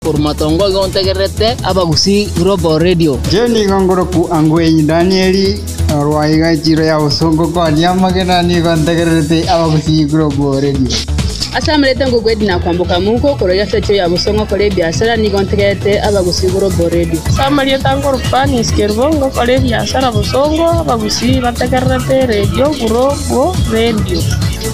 Kurmatongo gontegerete Abagusii Global Radio. Jenny Gongoroku Angwenyi Danieli Rwaiga Chiro ya Usongo kwa Nyamagena ni gontegerete Abagusii Global Radio. Asamalete ngugwedi na kwambuka muko koroya secho ya Busongo kore biashara ni gontegerete Abagusii Global Radio. Samalete ngorupani iskerbo kore biashara Busongo Abagusii bategerete Radio Global Radio.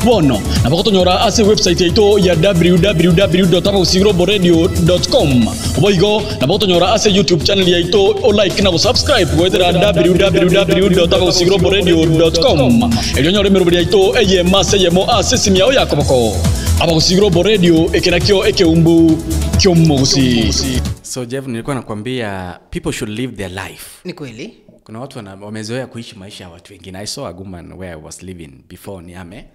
Bono nabokotonyora ase website yaito ya www.abagusiiglobalradio.com oboigo nabokotonyora ase YouTube channel yaito o like na subscribe goetera www.abagusiiglobalradio.com elyonyora emeroberi yaito eyema seyemo ase simu yao yakoboko Abagusii Global Radio ekenakio ekeumbu kyomugusi. So Jeff, nilikuwa nakwambia people should live their life. Ni kweli? Kuna watu wamezoea kuishi maisha ya watu wengine. I saw a woman where I was living before nihame.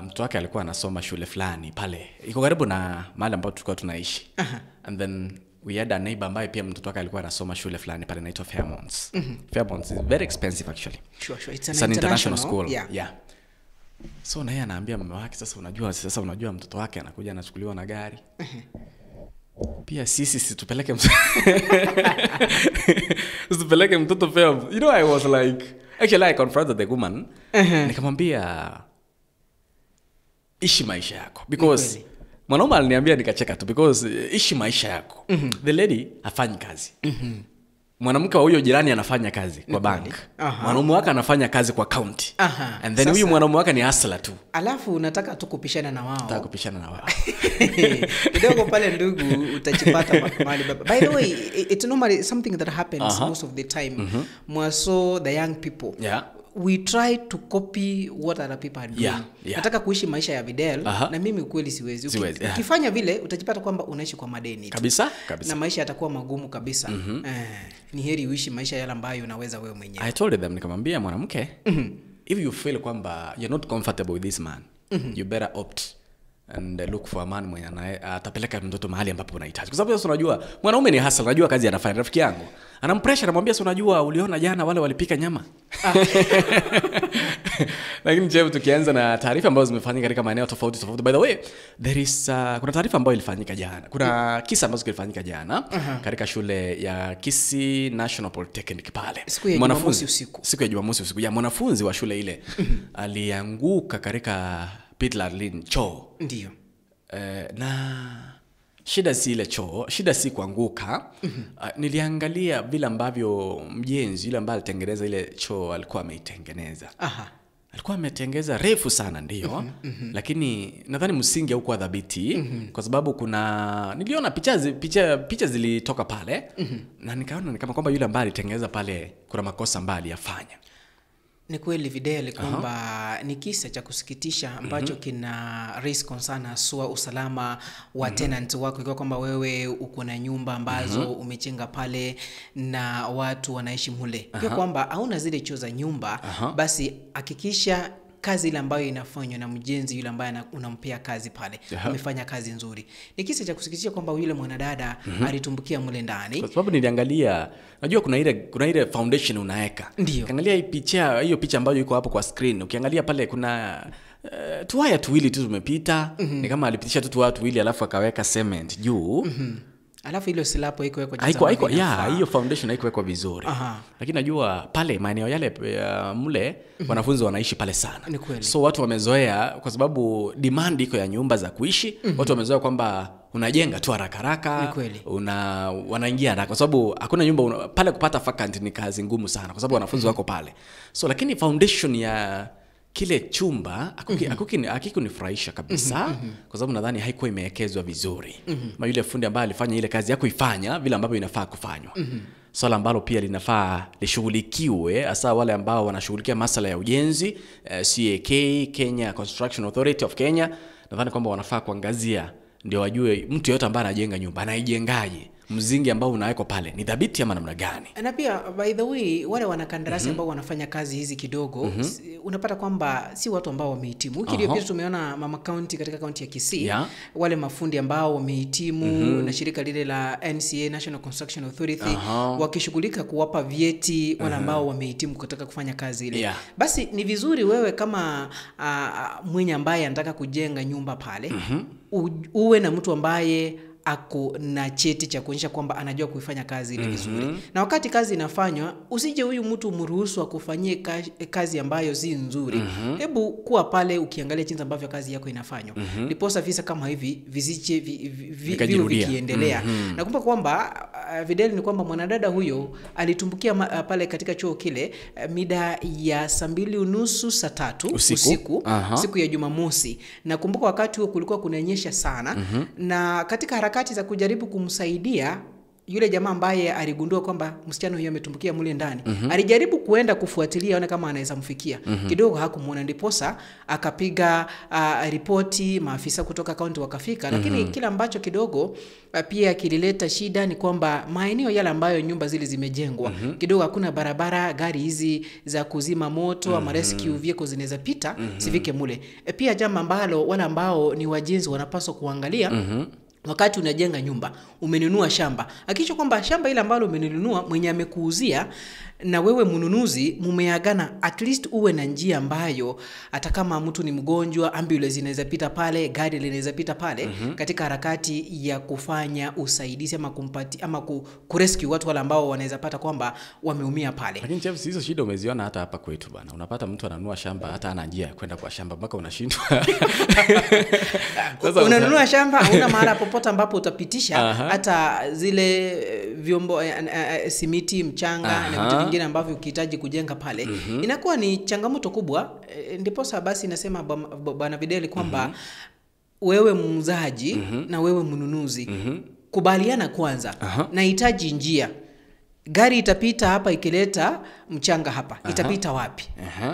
Mtu wake alikuwa anasoma shule fulani pale. Iko karibu na mahali ambapo tulikuwa tunaishi. And then we had a neighbor ambaye pia mtoto wake alikuwa anasoma shule fulani pale inaitwa Fairmont. Fairmont is very expensive actually. Sure, sure. It's an international school. Yeah. Yeah. So na yeye anaambia mama wake, sasa unajua mtoto wake anakuja anachukuliwa na gari. Pia sisi situpeleke mtoto. Situpeleke mtoto Fairmont. You know, I was like, actually I confronted the woman. Nikamwambia ishi maisha yako, because mwanaume aliniambia nikacheka tu, because ishi maisha yako. The lady hafanyi kazi. Mwanamke wa huyo jirani anafanya kazi kwa bank. Mwanaume wake anafanya kazi kwa county. And then huyu mwanaume wake ni hustler tu. Alafu unataka tu kupishana na wao. Nataka kupishana na wao. Kidogo pale ndugu utachipata mahali baba. By the way, it's normally something that happens most of the time. More so the young people. Yeah. We try to copy what other people are doing. Yeah, yeah. Nataka kuishi maisha ya Videl na mimi ukweli siwezi. Ukifanya vile utajipata kwamba unaishi kwa madeni. Kabisa, kabisa. Na maisha yatakuwa magumu kabisa. Ni heri uishi maisha yale ambayo unaweza wewe mwenyewe. I told them, nikamwambia mwanamke, if you feel kwamba you're not comfortable with this man, you better opt and look for a man mwenye atapeleka mtoto mahali ambapo unahitaji. Kwa sababu sasa unajua mwanaume ni hustle, anajua kazi anafanya. Rafiki yangu anampressure, anamwambia sasa unajua uliona jana wale walipika nyama. Lakini je, tukianza na taarifa ambazo zimefanyika katika maeneo tofauti tofauti. By the way, there is kuna taarifa ambayo ilifanyika jana. Kuna kisa ambazo kilifanyika jana katika shule ya Kisii National Polytechnic pale. Siku ya Jumamosi usiku. Siku ya Jumamosi usiku. Ya mwanafunzi wa shule ile alianguka katika Pitlarlin choo. Ndio. Na shida si ile choo, shida si kuanguka. Niliangalia vile ambavyo mjenzi yule ambaye alitengeneza ile choo alikuwa ameitengeneza. Alikuwa ametengeza refu sana ndio, lakini nadhani msingi haukuwa dhabiti kwa sababu kuna niliona picha zilitoka pale na nikaona ni kama kwamba yule ambaye alitengeneza pale kuna makosa ambayo aliyafanya. Ni kweli Videl kwamba ni kisa cha kusikitisha ambacho kina raise concern haswa usalama wa tenant wako, ikiwa kwamba wewe uko na nyumba ambazo umechenga pale na watu wanaishi mule. Pia kwamba hauna zile choo za nyumba, basi hakikisha kazi ile ambayo inafanywa na mjenzi yule ambaye unampea kazi pale amefanya kazi nzuri. Ni kisa cha kusikitisha kwamba yule mwanadada alitumbukia mule ndani. Kwa sababu niliangalia, najua kuna ile foundation unaweka. Ukiangalia hii picha, hiyo picha ambayo iko hapo kwa screen, ukiangalia pale kuna tuwaya tuwili tu tumepita, ni kama alipitisha tu tuwaya tuwili alafu akaweka cement juu. Alafu ile silapo haikuwekwa jinsi haiko, hiyo foundation haikuwekwa vizuri. Lakini najua pale maeneo yale mle wanafunzi wanaishi pale sana. So watu wamezoea kwa sababu demand iko ya nyumba za kuishi, watu wamezoea kwamba unajenga tu haraka haraka, wanaingia haraka kwa sababu hakuna nyumba pale, kupata vacant ni kazi ngumu sana kwa sababu wanafunzi wako pale. So lakini foundation ya kile chumba hakikunifurahisha kabisa kwa sababu nadhani haikuwa imewekezwa vizuri. Ma yule fundi ambaye alifanya ile kazi hakuifanya vile ambavyo inafaa kufanywa. Swala ambalo pia linafaa lishughulikiwe, hasa wale ambao wanashughulikia masuala ya ujenzi, CAK, Kenya Construction Authority of Kenya, nadhani kwamba wanafaa kuangazia ndio wajue mtu yeyote ambaye anajenga nyumba anaijengaje, mzingi ambao unawekwa pale ni dhabiti ama namna gani. Na pia by the way wale wanakandarasi ambao wanafanya kazi hizi kidogo unapata kwamba si watu ambao wamehitimu. Wiki iliyopita tumeona mama county katika county ya Kisii, wale mafundi ambao wamehitimu na shirika lile la NCA, National Construction Authority, wakishughulika kuwapa vyeti wale ambao wamehitimu kutaka kufanya kazi ile. Basi ni vizuri wewe kama mwenye ambaye anataka kujenga nyumba pale uwe na mtu ambaye ako na cheti cha kuonyesha kwamba anajua kuifanya kazi ile vizuri. Na wakati kazi inafanywa, usije huyu mtu mruhusu akufanyie kazi ambayo si nzuri. Hebu kuwa pale ukiangalia jinsi ambavyo kazi yako inafanywa. Ndiposa visa kama hivi visiche vikiendelea. Nakumbuka kwamba Fidel ni kwamba mwanadada huyo alitumbukia pale katika chuo kile mida ya 2:30 saa 3 usiku, siku ya Jumamosi. Nakumbuka wakati huo kulikuwa kunanyesha sana. Na katika harakati za kujaribu kumsaidia yule jamaa ambaye aligundua kwamba msichana huyo ametumbukia mule ndani, alijaribu kuenda kufuatilia aone kama anaweza mfikia. Kidogo hakumuona, ndiposa akapiga ripoti, maafisa kutoka kaunti wakafika. Lakini kila ambacho kidogo pia kilileta shida ni kwamba maeneo yale ambayo nyumba zile zimejengwa, kidogo hakuna barabara, gari hizi za kuzima moto ama rescue vehicles zinaweza pita sifike mule. Pia jambo ambalo wale ambao ni wajenzi wanapaswa kuangalia, wakati unajenga nyumba, umenunua shamba, hakikisha kwamba shamba ile ambalo umenunua mwenye amekuuzia na wewe mnunuzi mumeagana, at least uwe na njia ambayo hata kama mtu ni mgonjwa, ambulance inaweza pita pale, gari linaweza pita pale, katika harakati ya kufanya usaidizi ama kumpati ama kurescue watu wale ambao wanaweza pata kwamba wameumia pale. Lakini Chef, hizo shida umeziona hata hapa kwetu bana. Unapata mtu ananunua shamba hata ana njia ya kwenda kwa shamba mpaka unashindwa. Sasa unanunua shamba huna mahala popote ambapo utapitisha hata zile vyombo, simiti, mchanga na vitu vingine ambavyo ukihitaji kujenga pale. Inakuwa ni changamoto kubwa. Ndiposa basi nasema Bwana Fidel kwamba wewe muuzaji na wewe mnunuzi, kubaliana kwanza. Nahitaji njia, gari itapita hapa ikileta mchanga hapa, itapita wapi?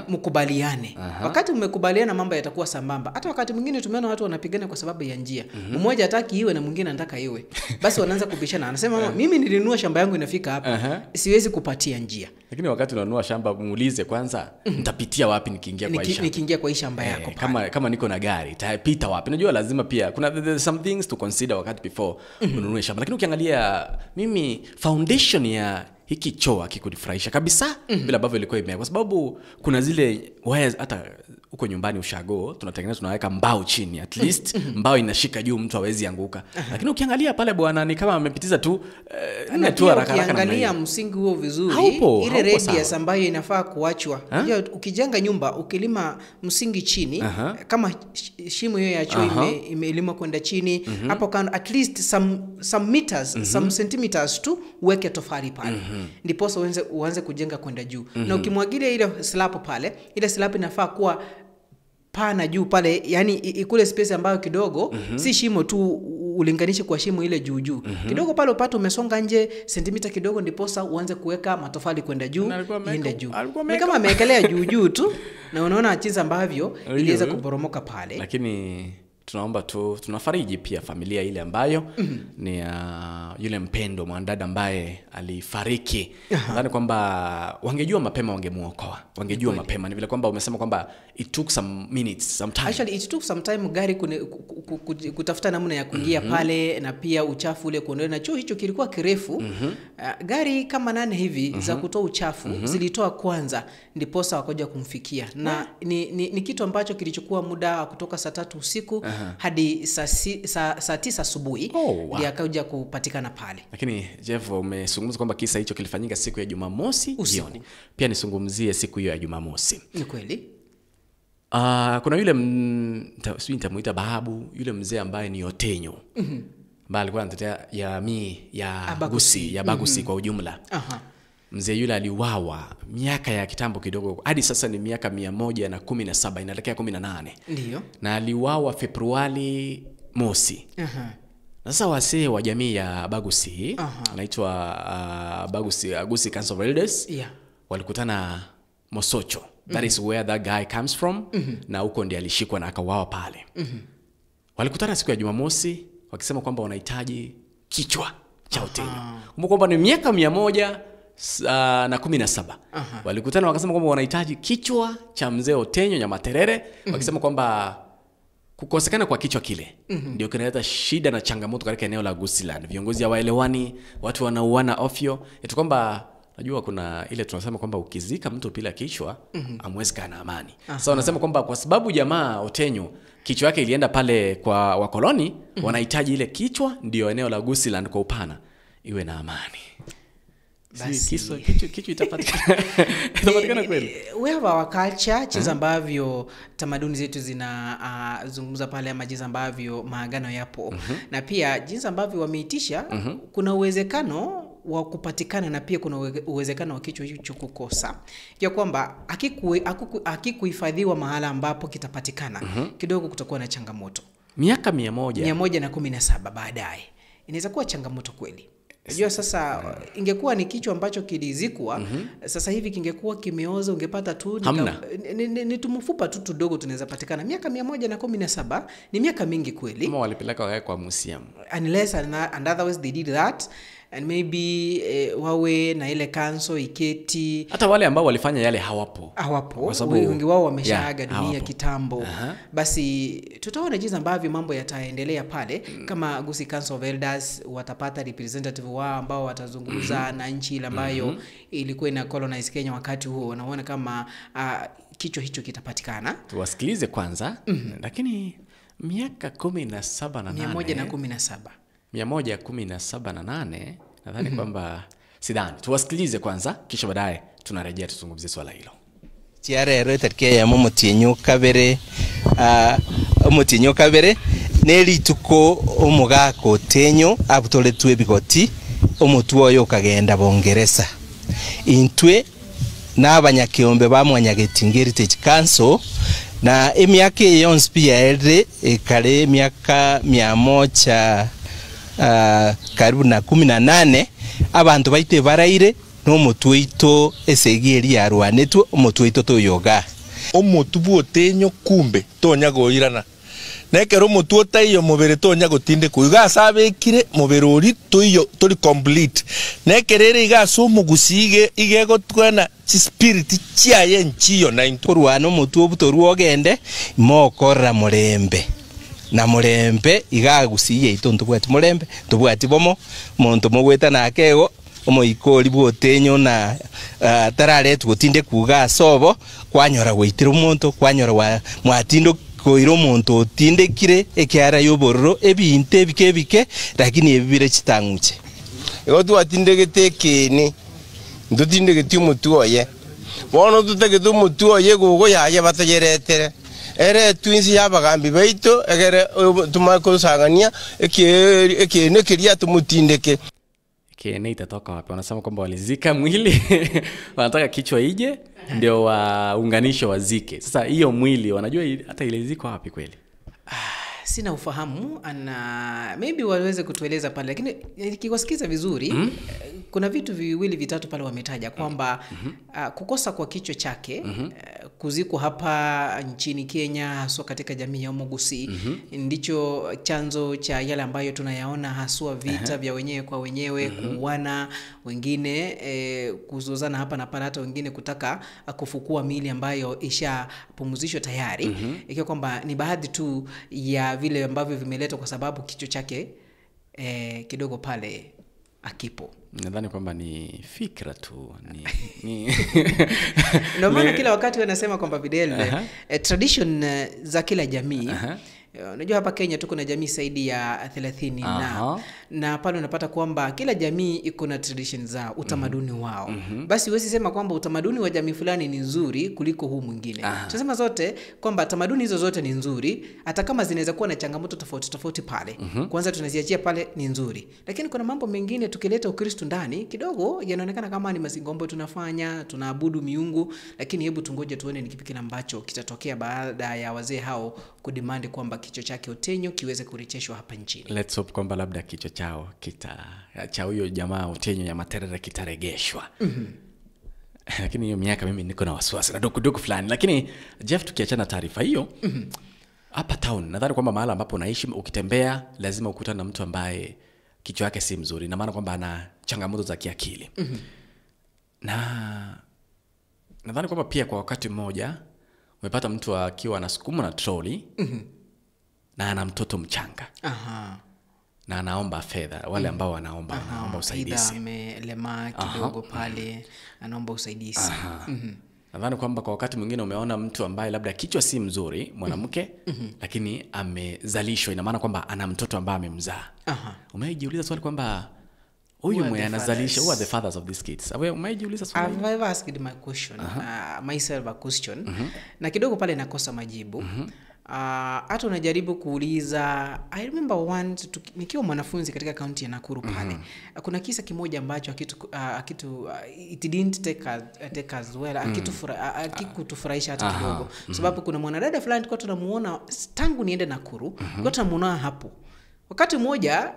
Mkubaliane. Wakati mmekubaliana mambo yatakuwa sambamba. Hata wakati mwingine tumeona watu wanapigana kwa sababu ya njia. Mmoja hataki iwe na mwingine anataka iwe. Basi wanaanza kubishana. Anasema mimi nilinunua shamba yangu inafika hapa, siwezi kupatia njia. Lakini wakati unanunua shamba muulize kwanza, nitapitia wapi nikiingia kwa hii shamba? Nikiingia kwa hii shamba yako. Kama niko na gari, itapita wapi? Unajua lazima pia kuna there's some things to consider wakati before ununue shamba. Lakini ukiangalia mimi foundation ya hiki choo hakikunifurahisha kabisa bila ambavyo ilikuwa imewekwa, kwa sababu kuna zile wires hata huko nyumbani ushago tunatengeneza, tunaweka mbao chini, at least mbao inashika juu, mtu hawezi anguka. Lakini ukiangalia pale bwana ni kama amepitiza tu nne tu haraka haraka. Ukiangalia msingi huo vizuri, ile radius ambayo inafaa kuachwa. Ukijenga nyumba ukilima msingi chini, kama shimo hiyo ya choo imelimwa kwenda chini, hapo kando at least some meters, some centimeters tu uweke tofali pale. Ndiposa uanze kujenga kwenda juu. Na ukimwagilia ile slab pale, ile slab inafaa kuwa pana juu pale, yani ikule space ambayo kidogo si shimo tu ulinganishe kwa shimo ile juu juu. Kidogo pale upate umesonga nje sentimita kidogo, ndiposa uanze kuweka matofali kwenda juu, iende juu. Ni kama amewekelea juu juu tu, na unaona jinsi ambavyo iliweza kuporomoka pale. Lakini tunaomba tu, tunafariji pia familia ile ambayo ni yule mpendo mwanadada ambaye alifariki. Nadhani kwamba wangejua mapema wangemuokoa. Wangejua mapema. Ni vile kwamba umesema kwamba it took some minutes, some time. Actually it took some time gari kutafuta namna ya kuingia pale, na pia uchafu ule kuondoa, na choo hicho kilikuwa kirefu. Gari kama 8 hivi za kutoa uchafu zilitoa kwanza, ndiposa wakaja kumfikia. Na ni kitu ambacho kilichukua muda kutoka saa 3 usiku hadi saa 9 asubuhi ndiye akaja kupatikana pale. Lakini Jeff, umezungumza kwamba kisa hicho kilifanyika siku ya Jumamosi jioni. Pia nisungumzie siku hiyo ya Jumamosi. Ni kweli. Kuna yule sijui nitamuita babu, yule mzee ambaye ni Otenyo. Ambaye alikuwa anatetea jamii ya Gusii, ya Bagusi kwa ujumla. Mzee yule aliuawa miaka ya kitambo kidogo, hadi sasa ni miaka 117 inaelekea 18. Ndio. Na aliuawa Februari mosi. Na sasa wasee wa jamii ya Bagusi, anaitwa Bagusi Council of Elders, walikutana Mosocho. That is where that guy comes from. Na huko ndiye alishikwa na akauawa pale. Walikutana siku ya Jumamosi wakisema kwamba wanahitaji kichwa cha Otenyo. Kumbuka kwamba ni miaka 117. Walikutana wakasema kwamba wanahitaji kichwa cha mzee Otenyo Nyamaterere, wakisema kwamba kukosekana kwa kichwa kile ndio kinaleta shida na changamoto katika eneo la Gusiland. Viongozi hawaelewani, watu wanauana ovyo. Eti kwamba Najua kuna ile tunasema kwamba ukizika mtu bila kichwa hamwezi kaa na amani. Sasa wanasema kwamba kwa sababu jamaa Otenyo kichwa yake ilienda pale kwa wakoloni, wanahitaji ile kichwa ndio eneo la Gusiland kwa upana iwe na amani. Basi kichwa itapatikana. Itapatikana kweli. We have our culture, jinsi ambavyo tamaduni zetu zinazungumza pale, ama jinsi ambavyo maagano yapo. Na pia jinsi ambavyo wameitisha, kuna uwezekano wa kupatikana na pia kuna uwezekano wa kichwa hicho kukosa. Ya kwamba hakikuhifadhiwa mahala ambapo kitapatikana, kidogo kutakuwa na changamoto. Miaka 117 baadaye inaweza kuwa changamoto kweli. Unajua sasa ingekuwa ni kichwa ambacho kilizikwa, sasa hivi kingekuwa kimeoza, ungepata tu ni tumfupa tu tudogo tunaweza patikana. Miaka 117 ni miaka mingi kweli. Kama walipeleka wakae kwa museum. Unless and otherwise they did that, and maybe wawe na ile council iketi. Hata wale ambao walifanya yale hawapo. Hawapo. Wengi wao wameshaaga dunia kitambo. Basi tutaona jinsi ambavyo mambo yataendelea pale. Kama Gusii Council of Elders watapata representative wao ambao watazungumza na nchi ile ambayo ilikuwa ina colonize Kenya wakati huo, naona kama kichwa hicho kitapatikana. Tuwasikilize kwanza. Lakini miaka 17 na 8. 117. 117 na 8 nadhani kwamba sidhani. Tuwasikilize kwanza kisha baadaye tunarejea tuzungumzie swala hilo. Chiarero tarike ya momotinyo kabere omotinyo kabere neli tuko omugako tenyo abutoletwe bigoti omutu oyo kagenda Bongeresa. Intwe n'abanyakiombe bamwanyagetinga Heritage Council na emyaka yonsi pia ere ekale emyaka 100 karibu na 18 abantu baite baraire no mutwito esegi ya rwanetwe omutwito toyoga omutu buotenyo kumbe tonya goirana nekero omutu otaiyo mubere tonya gotinde kuiga asabekire mubere ori toiyo tori complete nekerere iga so mugusige igego twana spirit chiaye nchiyo na korwana omutu obutoru ogende mokora mulembe na mulembe igagusiye itonto bwati mulembe tobwati bomo muntu mogweta nakego omoikori bwotenyo na tararetu gotinde kuga sobo kwanyora gwitira omonto kwanyora mwatindo koiro omonto otindekire ekiara yobororo ebinte ebike ebike lakini ebibire chitanguche igo twatindegete ekene ntotindegeti omotu oye bono totegete omotu oye gogo yaye batoyeretere ere twinsi yabagambi baito egere tumakosangania ekene kiria tumutindeke. Kene itatoka wapi? Wanasema kwamba walizika mwili wanataka kichwa ije ndio waunganisho wazike. Sasa hiyo mwili wanajua hata ilizikwa wapi kweli? Sina ufahamu, ana maybe waweze kutueleza pale, lakini nikiwasikiza vizuri kuna vitu viwili vitatu pale wametaja kwamba kukosa kwa kichwa chake, kuzikwa hapa nchini Kenya haswa katika jamii ya Omogusi ndicho chanzo cha yale ambayo tunayaona haswa vita vya wenyewe kwa wenyewe, kuuana wengine, kuzozana hapa na pale, hata wengine kutaka kufukua miili ambayo ishapumzishwa tayari, ikiwa kwamba ni baadhi tu ya vile ambavyo vimeletwa kwa sababu kichwa chake kidogo pale akipo. Nadhani kwamba ni fikra tu ni ndio maana kila wakati wanasema kwamba Fidel, tradition za kila jamii. Unajua hapa Kenya tuko na jamii zaidi ya 30 na pale unapata kwamba kila jamii iko na tradition zao, utamaduni wao. Basi huwezi sema kwamba utamaduni wa jamii fulani ni nzuri kuliko huu mwingine. Tunasema zote kwamba tamaduni hizo zote ni nzuri, hata kama zinaweza kuwa na changamoto tofauti tofauti pale. Kwanza tunaziachia pale ni nzuri. Lakini kuna mambo mengine tukileta Ukristo ndani kidogo yanaonekana kama ni mazingombo tunafanya, tunaabudu miungu, lakini hebu tungoje tuone ni kipi kile ambacho kitatokea baada ya wazee hao kudemand kwamba kichwa chake Otenyo kiweze kurejeshwa hapa nchini. Let's hope kwamba labda kichwa chao cha huyo jamaa Otenyo ya Materere kitaregeshwa. Lakini hiyo miaka mimi niko na wasiwasi na dukuduku fulani. Lakini Jeff, tukiachana taarifa hiyo, hapa town nadhani kwamba mahala ambapo unaishi ukitembea lazima ukutane na mtu ambaye kichwa yake si mzuri, na maana kwamba ana changamoto za kiakili. Na nadhani kwamba pia kwa wakati mmoja umepata mtu akiwa anasukuma na trolley na ana mtoto mchanga. Na anaomba fedha, wale ambao wanaomba wanaomba usaidizi. Amelemaa kidogo pale, anaomba usaidizi. Nadhani kwamba kwa wakati mwingine umeona mtu ambaye labda kichwa si mzuri, mwanamke, lakini amezalishwa, ina maana kwamba ana mtoto ambaye amemzaa. Umejiuliza swali kwamba huyu mwenye anazalisha, who are the fathers of these kids? Umejiuliza swali? I've ever asked my question, myself a question. Na kidogo pale nakosa majibu. Hata unajaribu kuuliza. I remember once nikiwa mwanafunzi katika kaunti ya Nakuru pale. Kuna kisa kimoja ambacho it didn't take us well, hakikutufurahisha hata kidogo. Sababu kuna mwanadada fulani tulikuwa tunamuona tangu niende Nakuru, tulikuwa tunamuona hapo. Wakati mmoja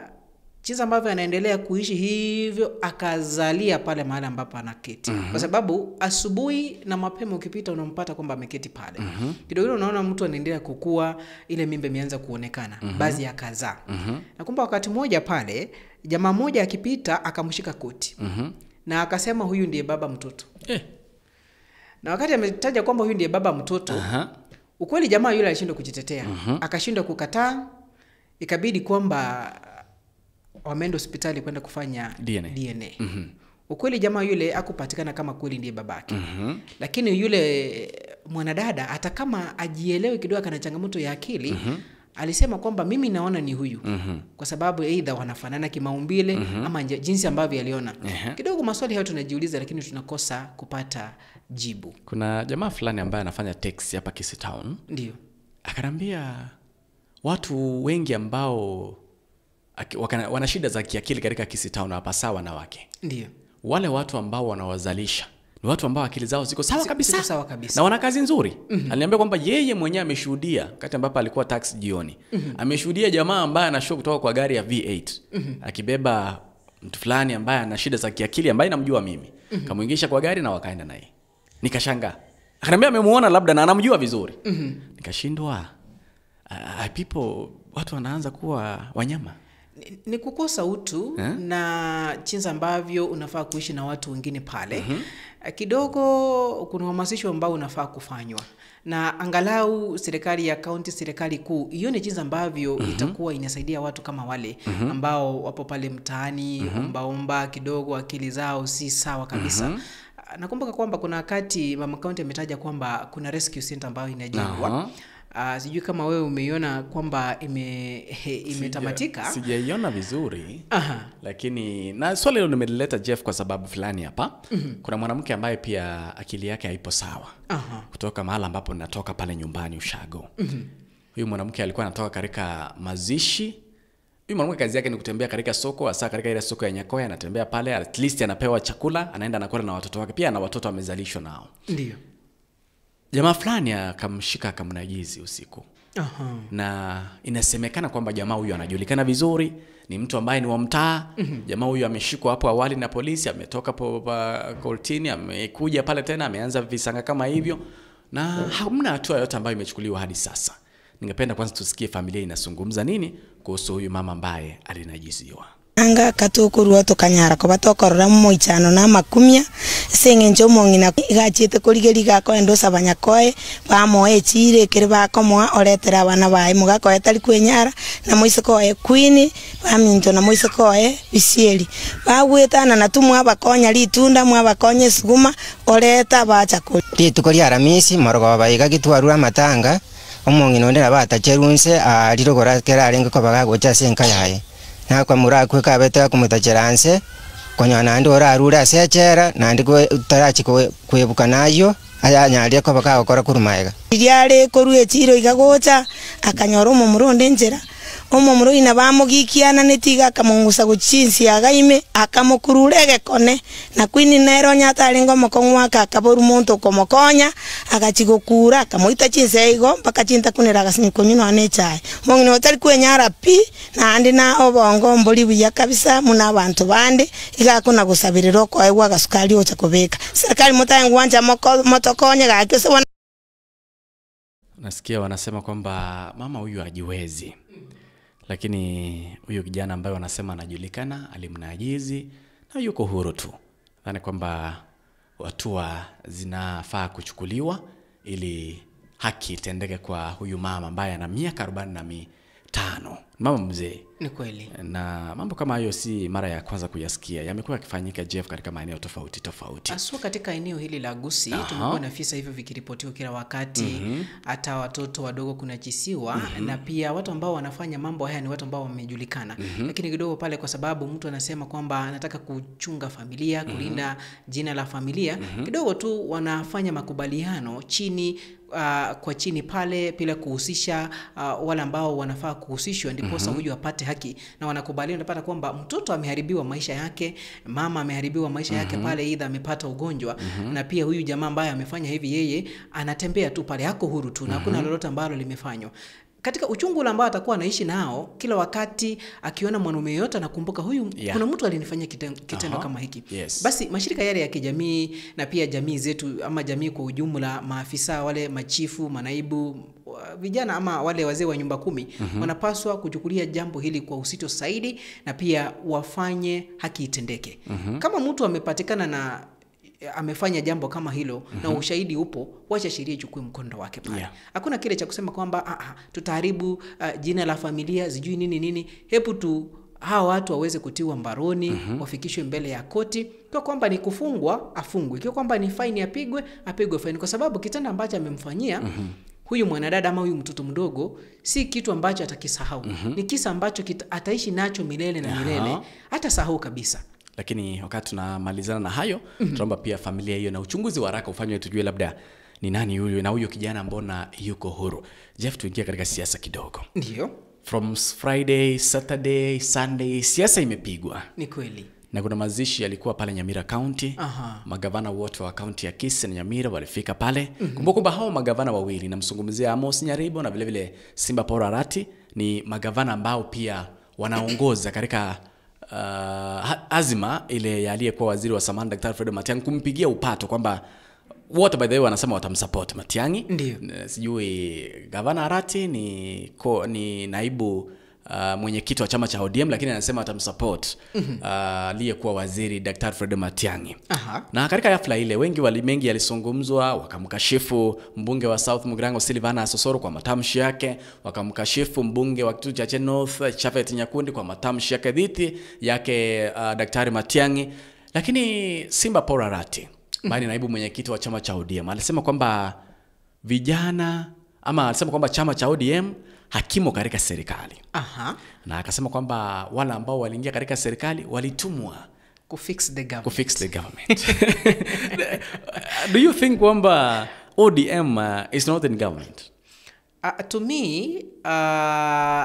jinsi ambavyo anaendelea kuishi hivyo akazalia pale mahali ambapo anaketi. Kwa sababu asubuhi na mapema ukipita unampata kwamba ameketi pale. Kidogo unaona mtu anaendelea kukua, ile mimba imeanza kuonekana, baadhi akazaa. Nakumbuka wakati mmoja pale jamaa mmoja akipita akamshika koti. Na akasema huyu ndiye baba mtoto. Na wakati ametaja kwamba huyu ndiye baba mtoto, ukweli jamaa yule alishindwa kujitetea. Akashindwa kukataa, ikabidi kwamba wameenda hospitali kwenda kufanya DNA. Ukweli jamaa yule hakupatikana kama kweli ndiye babake. Lakini yule mwanadada hata kama ajielewe kidogo kana changamoto ya akili, alisema kwamba mimi naona ni huyu. Kwa sababu either wanafanana kimaumbile ama jinsi ambavyo aliona. Kidogo maswali hayo tunajiuliza lakini tunakosa kupata jibu. Kuna jamaa fulani ambaye anafanya taxi hapa Kisii Town. Ndio. Akaniambia watu wengi ambao wana shida za kiakili katika Kisii Town hapa sawa wanawake. Ndio. Wale watu ambao wanawazalisha ni watu ambao akili zao ziko sawa kabisa. Sawa kabisa. Na wana kazi nzuri. Aliniambia kwamba yeye mwenyewe ameshuhudia wakati ambapo alikuwa taxi jioni. Ameshuhudia jamaa ambaye anashuka kutoka kwa gari ya V8 akibeba mtu fulani ambaye ana shida za kiakili ambaye namjua mimi. Kamuingisha kwa gari na wakaenda naye. Nikashangaa. Akaniambia amemuona labda na anamjua vizuri. Nikashindwa. People watu wanaanza kuwa wanyama. Ni kukosa utu na jinsi ambavyo unafaa kuishi na watu wengine pale. Kidogo kuna uhamasisho ambao unafaa kufanywa. Na angalau serikali ya kaunti, serikali kuu ione jinsi ambavyo itakuwa inasaidia watu kama wale ambao wapo pale mtaani, ombaomba kidogo akili zao si sawa kabisa. Nakumbuka kwamba kuna wakati mama kaunti ametaja kwamba kuna rescue center ambayo inajengwa. Sijui kama wewe umeiona kwamba imetamatika. Sijaiona vizuri. Lakini na swali hilo nimelileta Jeff kwa sababu fulani hapa. Kuna mwanamke ambaye pia akili yake haipo sawa. Kutoka mahala ambapo natoka pale nyumbani Ushago. Huyu mwanamke alikuwa anatoka katika mazishi. Huyu mwanamke kazi yake ni kutembea katika soko, hasa katika ile soko ya Nyakoya, anatembea pale, at least anapewa chakula, anaenda anakula na watoto wake. Pia ana watoto amezalishwa nao. Ndio. Jamaa fulani akamshika akamnajizi usiku. Na inasemekana kwamba jamaa huyu anajulikana vizuri, ni mtu ambaye ni wa mtaa. Jamaa huyu ameshikwa hapo awali na polisi, ametoka kortini, amekuja pale tena, ameanza visanga kama hivyo na hamna hatua yoyote ambayo imechukuliwa hadi sasa. Ningependa kwanza tusikie familia inazungumza nini kuhusu huyu mama ambaye alinajiziwa. Anga katukurwa tukanyara ko batokorora muichano na makumia sengenjo mongina igachite kurigeriga ko endo sabanya koe bamoe chire kire bakomoa oretera abana bae mugakoe tari kwenyara na muisiko e queen baminto na muisiko e bisieri bagwetana na tumwa bakonya litunda mwa bakonye suguma oreta bacha ko rituko ria Aramisi morogo baiga gitwarura matanga omongina onde nabatacherunse arirogora kera ko bagagocha senka yaye na kwa murakwe kabete kumutacheranse konyona ndi orarura sechera na ndi tarachi kwebuka nayo ayanyaria ko bakagokora kurumaega iriare korue chiro igagocha akanyora omumuronde njera omumuro ina bamugikiana netiga akamungusa guchinsi agaime akamukururege kone na kwini nero nyatari ngomoko mwaka akaboru muntu komokonya agachigokura akamoita chinse igo mpaka chinta kunera agasinikunywa ne chai mongino otari kwenyara pi na andi na obongo mboli buya kabisa muna abantu bande igakuna gusabirira ko egwa gasukari ocha kubeka serikali mutangwanja motokonya gakyo se. Nasikia wanasema kwamba mama huyu hajiwezi. Lakini huyu kijana ambaye wanasema anajulikana alimnajizi na yuko huru tu. Nadhani kwamba hatua zinafaa kuchukuliwa ili haki itendeke kwa huyu mama ambaye ana miaka 45 Mama mzee. Ni kweli. Na mambo kama hayo si mara ya kwanza kuyasikia. Yamekuwa yakifanyika Jeff katika maeneo tofauti tofauti. Haswa katika eneo hili la Gusii tumekuwa na visa hivyo vikiripotiwa kila wakati. Hata watoto wadogo kunajisiwa, na pia watu ambao wanafanya mambo haya ni watu ambao wamejulikana. Lakini kidogo pale kwa sababu mtu anasema kwamba anataka kuchunga familia, kulinda jina la familia, kidogo tu wanafanya makubaliano chini kwa chini pale bila kuhusisha wale ambao wanafaa kuhusishwa, ndiposa huyu apate haki. Na wanakubaliana, unapata kwamba mtoto ameharibiwa maisha yake, mama ameharibiwa maisha yake pale, aidha amepata ugonjwa, na pia huyu jamaa ambaye amefanya hivi yeye anatembea tu pale, hako huru tu, na hakuna lolote ambalo limefanywa. Katika uchungu ambao atakuwa anaishi nao kila wakati, akiona mwanaume yote anakumbuka huyu, kuna mtu alinifanyia kitendo kama hiki. Basi mashirika yale ya kijamii na pia jamii zetu ama jamii kwa ujumla, maafisa wale, machifu, manaibu, vijana ama wale wazee wa nyumba 10 wanapaswa kuchukulia jambo hili kwa uzito zaidi, na pia wafanye haki itendeke. Kama mtu amepatikana na amefanya jambo kama hilo na ushahidi upo, wacha sheria ichukue mkondo wake pale. Hakuna kile cha kusema kwamba tutaharibu jina la familia, sijui nini nini. Hebu tu hawa watu waweze kutiwa mbaroni, wafikishwe mbele ya koti. Kwa kwamba ni kufungwa, afungwe. Kwa kwamba ni faini apigwe, apigwe faini, kwa sababu kitendo ambacho amemfanyia huyu mwanadada ama huyu mtoto mdogo si kitu ambacho atakisahau. Ni kisa ambacho ataishi nacho milele na milele, hatasahau kabisa. Lakini wakati tunamalizana na hayo, tunaomba pia familia hiyo na uchunguzi wa haraka ufanywe, tujue labda ni nani huyu na huyo kijana mbona yuko huru. Jeff, tuingie katika siasa kidogo. Ndio. From Friday, Saturday, Sunday, siasa imepigwa. Ni kweli. Na kuna mazishi yalikuwa pale Nyamira County. Magavana wote wa county ya Kisii na Nyamira walifika pale. Kumbuka kwamba hao magavana wawili, namzungumzia Amos Nyaribo na vile vile Simba Paul Arati, ni magavana ambao pia wanaongoza katika azima ile ya aliyekuwa waziri wa samani Daktari Fred Matiang'i kumpigia upato kwamba wote by the way wanasema watamsupport Matiang'i. Ndio. Sijui gavana Arati ni naibu mwenyekiti wa chama cha ODM, lakini anasema atamsupport aliyekuwa waziri Daktari Fred Matiang'i. Na katika hafla ile wengi mengi yalizungumzwa, wakamkashifu mbunge wa South Mugirango Silvana Sosoro kwa matamshi yake, wakamkashifu mbunge wa Kitutu cha North Chafet Nyakundi kwa matamshi yake dhidi yake Daktari Matiang'i. Lakini Simba Paul Arati, ambaye ni naibu mwenyekiti wa chama cha ODM, alisema kwamba vijana ama alisema kwamba chama cha ODM hakimo katika serikali. Na akasema kwamba wale ambao waliingia katika serikali walitumwa kufix the government. Kufix the government. Do you think kwamba ODM is not in government? To me,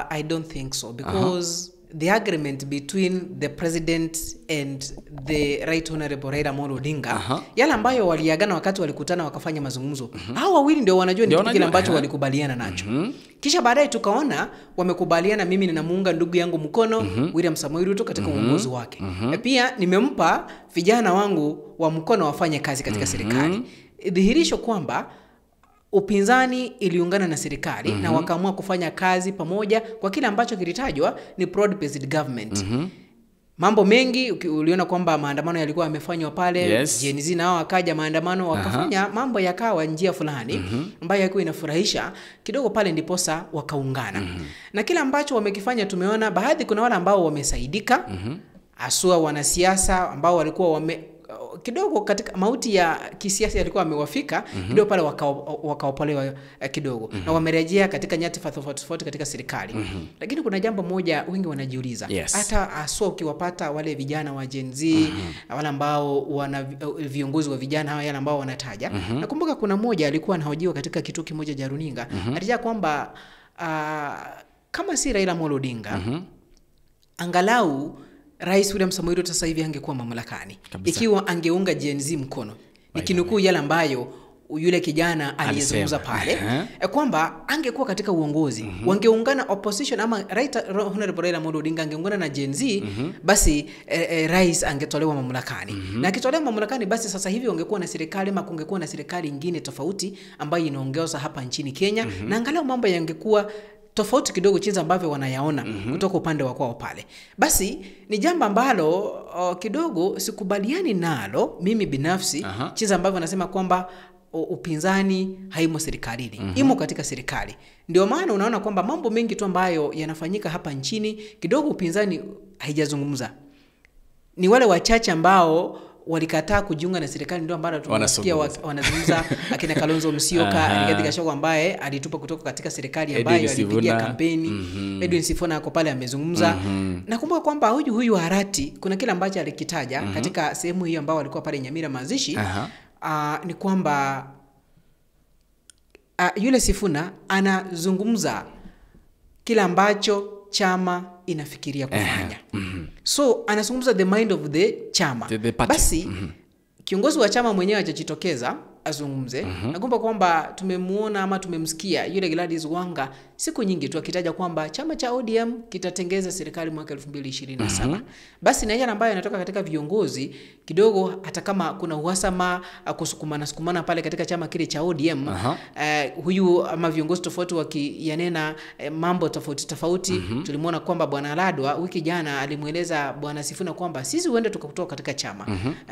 I don't think so, because the agreement between the president and the Right Honorable Raila Amolo Odinga, yale ambayo waliagana wakati walikutana wakafanya mazungumzo, hao wawili ndio wanajua ni kile ambacho walikubaliana nacho. Kisha baadaye tukaona wamekubaliana, mimi ninamuunga ndugu yangu mkono William Samoei Ruto katika uongozi wake. Pia nimempa vijana wangu wa mkono wafanye kazi katika serikali. Dhihirisho kwamba upinzani iliungana na serikali na wakaamua kufanya kazi pamoja kwa kile ambacho kilitajwa ni broad based government. Mambo mengi uliona kwamba maandamano yalikuwa yamefanywa pale, Gen Z nao wakaja maandamano wakafanya mambo yakawa njia fulani ambayo yalikuwa inafurahisha kidogo pale, ndiposa wakaungana. Na kile ambacho wamekifanya tumeona baadhi, kuna wale ambao wamesaidika, haswa wanasiasa ambao walikuwa kidogo katika mauti ya kisiasa yalikuwa amewafika kidogo pale, wakaopolewa kidogo na wamerejea katika nyadhifa tofauti tofauti katika serikali. Lakini kuna jambo moja wengi wanajiuliza, hata haswa ukiwapata wale vijana wa Gen Z, wale ambao wana viongozi wa vijana hawa yale ambao wanataja. Nakumbuka kuna mmoja alikuwa anahojiwa katika kituo kimoja cha runinga, alitaja kwamba kama si Raila Amolo Odinga, angalau Rais William Samoei Ruto sasa hivi angekuwa mamlakani ikiwa angeunga Gen Z mkono. Nikinukuu yale ambayo yule kijana aliyezungumza pale, kwamba angekuwa katika uongozi, wangeungana opposition ama Right Honorable Raila Amolo Odinga angeungana na Gen Z, basi rais angetolewa mamlakani. Na akitolewa mamlakani, basi sasa hivi wangekuwa na serikali ama kungekuwa na serikali nyingine tofauti ambayo inaongoza hapa nchini Kenya, na angalau mambo yangekuwa tofauti kidogo jinsi ambavyo wanayaona kutoka upande wa kwao pale. Basi ni jambo ambalo kidogo sikubaliani nalo mimi binafsi, jinsi ambavyo wanasema kwamba upinzani haimo serikalini, imo katika serikali. Ndio maana unaona kwamba mambo mengi tu ambayo yanafanyika hapa nchini kidogo upinzani haijazungumza. Ni wale wachache ambao walikataa kujiunga na serikali ndio ambao tunasikia wanazungumza, akina Kalonzo Musyoka, Rigathi Gachagua ambaye alitupa kutoka katika serikali ambayo alipigia kampeni. Edwin Sifuna ako pale amezungumza. Nakumbuka kwamba huyu Harati kuna kile ambacho alikitaja katika sehemu hiyo ambao walikuwa pale Nyamira mazishi. Ni kwamba yule Sifuna anazungumza kila ambacho chama inafikiria kufanya. So anazungumza the mind of the chama. The party. Basi kiongozi wa chama mwenyewe hajajitokeza azungumze. Nakumbuka kwamba tumemuona ama tumemsikia yule Gladys Wanga siku nyingi tu akitaja kwamba chama cha ODM kitatengeza serikali mwaka 2027. Basi na yale ambayo yanatoka katika viongozi kidogo, hata kama kuna uhasama kusukumana sukumana pale katika chama kile cha ODM, huyu ama viongozi tofauti wakiyanena mambo tofauti tofauti. Tulimuona kwamba Bwana Ladwa wiki jana alimueleza Bwana Sifuna kwamba sisi huenda tukakutoka katika chama.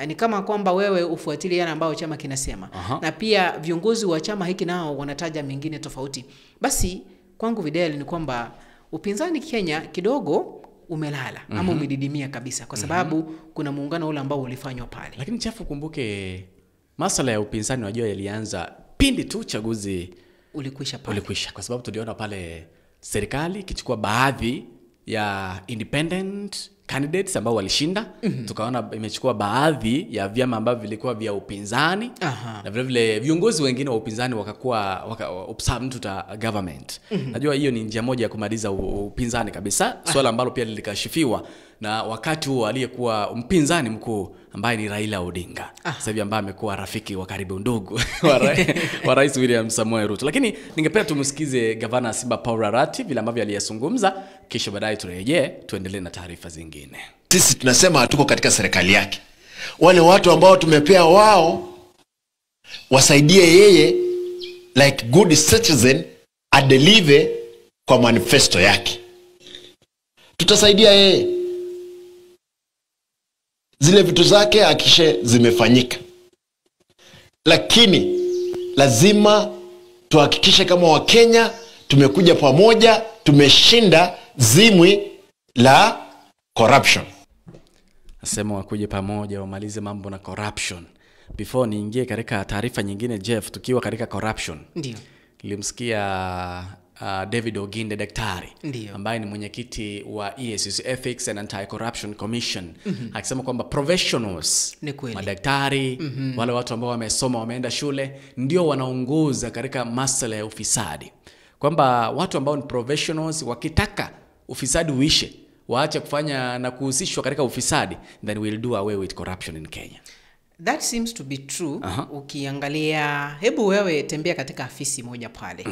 Ni kama kwamba wewe ufuatilie yale ambayo chama kinasema. Na pia viongozi wa chama hiki nao wanataja mengine tofauti. Basi kwangu Videl ni kwamba upinzani Kenya kidogo umelala ama umedidimia kabisa, kwa sababu kuna muungano ule ambao ulifanywa pale. Lakini Chafu, kumbuke masuala ya upinzani unajua yalianza pindi tu chaguzi ulikwisha pale. Ulikwisha, kwa sababu tuliona pale serikali ikichukua baadhi ya independent candidates ambao walishinda. Tukaona imechukua baadhi ya vyama ambavyo vilikuwa vya upinzani. Na vile vile viongozi wengine wa upinzani wakakuwa to the government. Najua hiyo ni njia moja ya kumaliza upinzani kabisa, swala ambalo pia lilikashifiwa na wakati huo aliyekuwa mpinzani mkuu ambaye ni Raila Odinga. Sasa hivi ambaye amekuwa rafiki wa karibu ndugu wa Rais William Samoei Ruto. Lakini ningependa tumsikize Gavana Simba Paul Arati vile ambavyo aliyazungumza, kisha baadaye turejee tuendelee na taarifa zingine. Sisi tunasema hatuko katika serikali yake. Wale watu ambao tumepea wao wasaidie yeye like good citizen adelive kwa manifesto yake. Tutasaidia yeye zile vitu zake akishe zimefanyika. Lakini lazima tuhakikishe kama Wakenya tumekuja pamoja, tumeshinda zimwi la corruption. Nasema wakuje pamoja wamalize mambo na corruption. Before niingie katika taarifa nyingine, Jeff, tukiwa katika corruption. Ndio. Nilimsikia David Oginde daktari, Ndiyo, ambaye ni mwenyekiti wa EACC, Ethics and Anti-Corruption Commission, akisema kwamba professionals, madaktari, wale watu ambao wamesoma wameenda shule ndio wanaongoza katika masuala ya ufisadi. Kwamba watu ambao ni professionals wakitaka ufisadi uishe, waache kufanya na kuhusishwa katika ufisadi, then we'll do away with corruption in Kenya. That seems to be true. Ukiangalia, hebu wewe tembea katika afisi moja pale.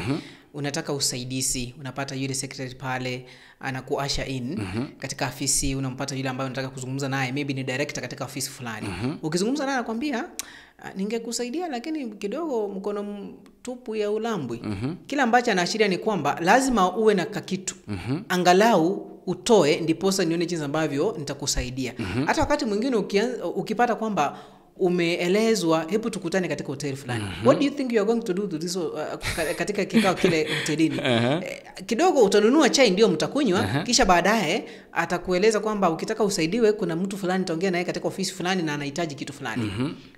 Unataka usaidizi, unapata yule secretary pale anakuasha in. Katika afisi unampata yule ambaye unataka kuzungumza naye, maybe ni director katika ofisi fulani. Ukizungumza naye anakuambia ningekusaidia lakini kidogo mkono tupu ya ulambwi. Kila ambacho anaashiria ni kwamba lazima uwe na kakitu. Angalau utoe ndiposa nione jinsi ambavyo nitakusaidia. Hata wakati mwingine ukipata kwamba umeelezwa hebu tukutane katika hoteli fulani. What do you think you are going to do to this katika kikao kile hotelini? Kidogo utanunua chai ndio mtakunywa, kisha baadaye atakueleza kwamba ukitaka usaidiwe kuna mtu fulani taongea naye katika ofisi fulani na anahitaji kitu fulani.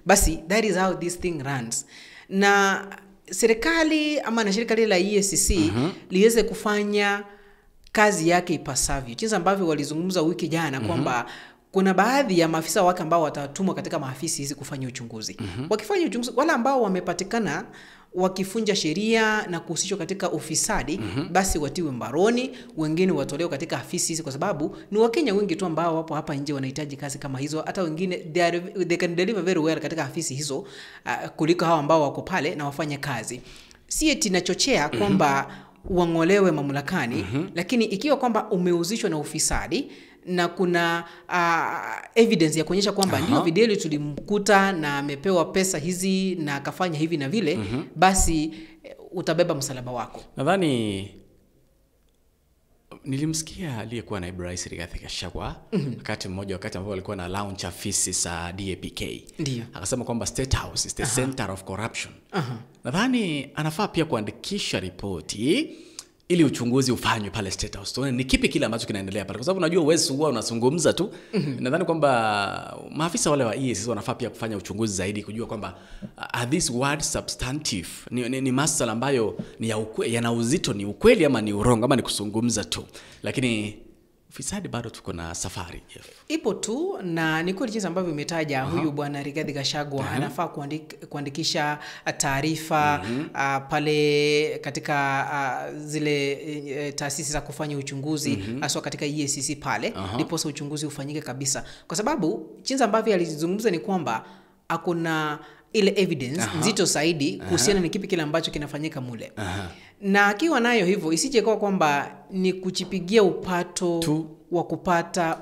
Basi that is how this thing runs. Na serikali ama na shirika lile la EACC liweze kufanya kazi yake ipasavyo. Jinsi ambavyo walizungumza wiki jana kwamba kuna baadhi ya maafisa wake ambao watatumwa katika maafisi hizi kufanya uchunguzi. Wakifanya uchunguzi, wale ambao wamepatikana wakifunja sheria na kuhusishwa katika ufisadi, basi watiwe mbaroni, wengine watolewe katika afisi hizi, kwa sababu ni Wakenya wengi tu ambao wapo hapa nje wanahitaji kazi kama hizo. Hata wengine they can deliver very well katika afisi hizo kuliko hao ambao wako pale na wafanye kazi. Si eti nachochea kwamba wangolewe mamlakani, lakini ikiwa kwamba umehusishwa na ufisadi na kuna evidence ya kuonyesha kwamba ndio Videli tulimkuta na amepewa pesa hizi na akafanya hivi na vile, basi utabeba msalaba wako. Nadhani Nilimsikia aliyekuwa naibu rais Rigathi Gachagua wakati mmoja, wakati ambapo alikuwa na launch afisi za DAPK. Ndiyo. Akasema kwamba State House is the center of corruption. Nadhani anafaa pia kuandikisha ripoti ili uchunguzi ufanywe pale State House. Tuone ni kipi kile ambacho kinaendelea pale, kwa sababu unajua huwezi huwa unazungumza tu. Nadhani kwamba maafisa wale wa EACC wanafaa pia kufanya uchunguzi zaidi kujua kwamba are these words substantive? Ni masuala ambayo ni ya yana uzito, ni ukweli ama ni urongo ama ni kuzungumza tu. Lakini ufisadi bado tuko na safari, Jeff. Ipo tu, na ni kweli jinsi ambavyo umetaja. Huyu bwana Rigathi Gachagua anafaa kuandikisha taarifa pale katika zile taasisi za kufanya uchunguzi, haswa katika EACC pale, ndiposa uchunguzi ufanyike kabisa. Kwa sababu jinsi ambavyo alizungumza ni kwamba akona ile evidence nzito zaidi kuhusiana ni kipi kile ambacho kinafanyika mule. Na akiwa nayo hivyo, isije kwa kwamba ni kuchipigia upato wa kupata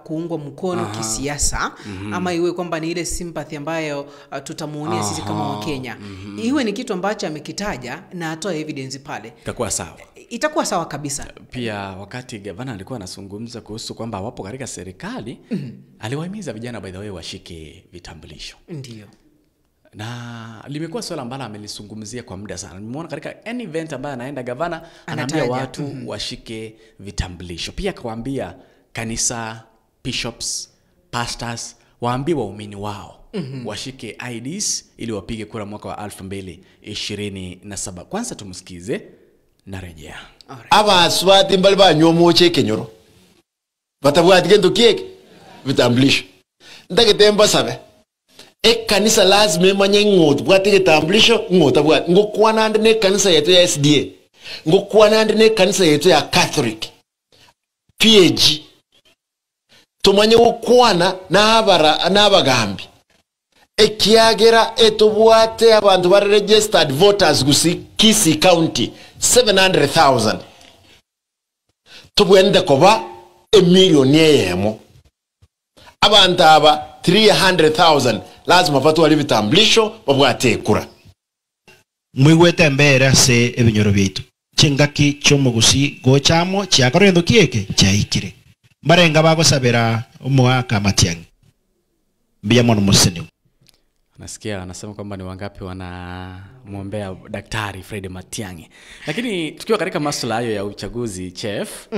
kuungwa mkono kisiasa, ama iwe kwamba ni ile sympathy ambayo tutamuonia sisi kama Wakenya. Iwe ni kitu ambacho amekitaja na atoe evidence pale. Itakuwa sawa. Itakuwa sawa kabisa. Pia wakati gavana alikuwa anazungumza kuhusu kwamba wapo katika serikali, aliwahimiza vijana by the way washike vitambulisho. Ndiyo. Na limekuwa swala ambalo amelizungumzia kwa muda sana. Nimeona katika any event ambayo anaenda gavana anaambia watu washike vitambulisho. Pia akawaambia kanisa, bishops, pastors waambie waumini wao washike IDs ili wapige kura mwaka wa 2027. Kwanza tumsikize na rejea. Aba swati mbali ba nyomoche kenyoro. Batabwati kendo kieke vitambulisho. Ndagetemba sabe. Ekanisa lazima emanye ng'otu bwate kitambulisho ng'otu bwate ngokwana ndi ne kanisa yetu ya SDA, ngokwana ndi ne kanisa yetu ya Catholic PAG, tumanye gokwana n'abara n'abagambi ekiagera etubwate abantu bari registered voters gusi Kisii County 700,000 tubwende koba emiliyoni eyemo abantu aba 300,000 lazima batware vitambulisho babwate kura. Mwigwete mbere ase ebinyoro bitu chingaki chomugusi gochamo chiakorendo kieke chaikire barenga bagosabera omwaka Matiang'i mbia mono museni. Nasikia anasema kwamba ni wangapi wanamwombea Daktari Fred Matiang'i. Lakini tukiwa katika masuala hayo ya uchaguzi, Chef,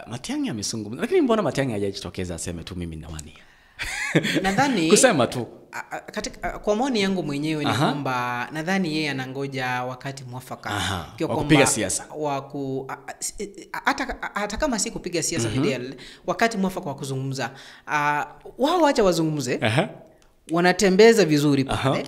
Matiang'i amezungumza. Lakini mbona Matiang'i hajajitokeza aseme tu mimi nawania? Nadhani kusema tu katika, kwa maoni yangu mwenyewe ni kwamba nadhani yeye anangoja wakati mwafaka wa kupiga siasa, hata kama si kupiga siasa Fidel, wakati mwafaka wa kuzungumza. Wao wacha wazungumze. Wanatembeza vizuri pale.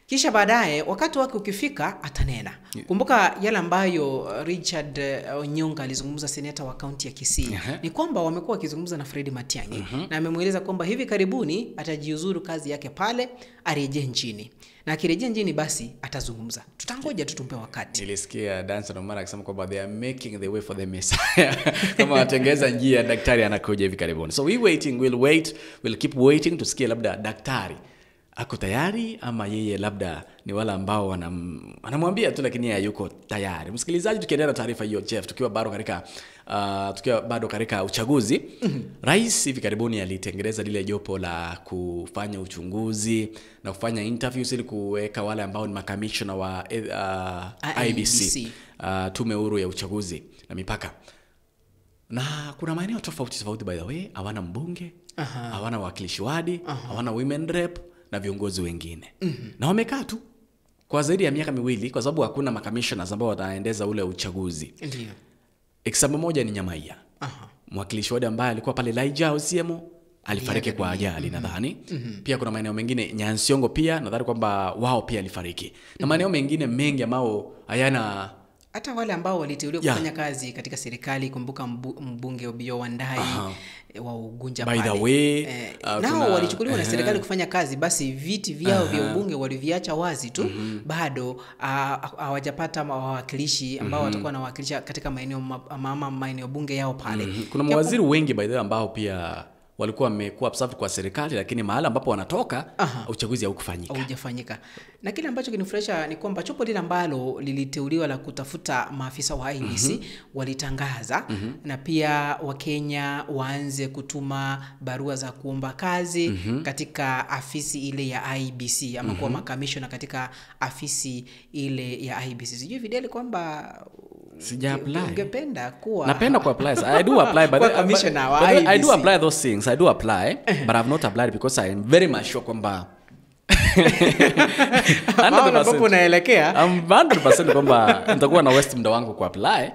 Kisha baadaye wakati wake ukifika atanena. Kumbuka yale ambayo Richard Onyonka alizungumza, seneta wa kaunti ya Kisii, ni kwamba wamekuwa wakizungumza na Fred Matiang'i na amemueleza kwamba hivi karibuni atajiuzuru kazi yake pale, arejee nchini. Na akirejea nchini basi atazungumza. Tutangoja tu tumpe wakati. Nilisikia Danson Omar akisema kwamba they are making the way for the Messiah. Kama watengeza njia, daktari anakuja hivi karibuni. So we waiting, we'll wait, we'll keep waiting tusikie labda daktari ako tayari ama yeye labda ni wala ambao wanamwambia tu lakini yeye yuko tayari. Msikilizaji, tukiendelea na taarifa hiyo Jeff, tukiwa bado katika uchaguzi, rais hivi karibuni alitengeneza lile jopo la kufanya uchunguzi na kufanya interviews ili kuweka wale ambao ni makamishna wa IEBC, tume huru ya uchaguzi na mipaka. Na kuna maeneo tofauti tofauti by the way, hawana mbunge, hawana wakilishi wadi, hawana women rep na viongozi wengine. Na wamekaa tu kwa zaidi ya miaka miwili kwa sababu hakuna makamishna ambao wataendeza ule uchaguzi. Ndiyo. Example moja ni Nyamaiya. Mwakilishi wadi ambaye alikuwa pale Laija OCM alifariki kwa ajali nadhani. Pia kuna maeneo mengine Nyansiongo pia nadhani kwamba wao pia alifariki. Na maeneo mengine mengi ambao hayana, hata wale ambao waliteuliwa kufanya kazi katika serikali, kumbuka mbunge Opiyo Wandayi wa Ugunja by pale. The way, nao walichukuliwa na serikali kufanya kazi, basi viti vyao vya ubunge waliviacha wazi tu. Bado hawajapata wawakilishi ambao watakuwa wanawakilisha katika maeneo maeneo bunge yao pale. Kuna mawaziri wengi by the way ambao pia walikuwa wamekuwa absorbed kwa serikali, lakini mahala ambapo wanatoka uchaguzi haukufanyika. Haujafanyika. Na kile ambacho kinifurahisha ni kwamba chopo lile ambalo liliteuliwa la kutafuta maafisa wa IEBC walitangaza na pia Wakenya waanze kutuma barua za kuomba kazi katika afisi ile ya IEBC ama kuwa makamishona katika afisi ile ya IEBC. Sijui Fidel kwamba sija apply. Ungependa kuwa napenda ku apply. I do apply but I do apply those things. I do apply but I've not applied because I am very much sure kwamba 100% unaelekea. I'm 100% kwamba nitakuwa na waste muda wangu ku apply.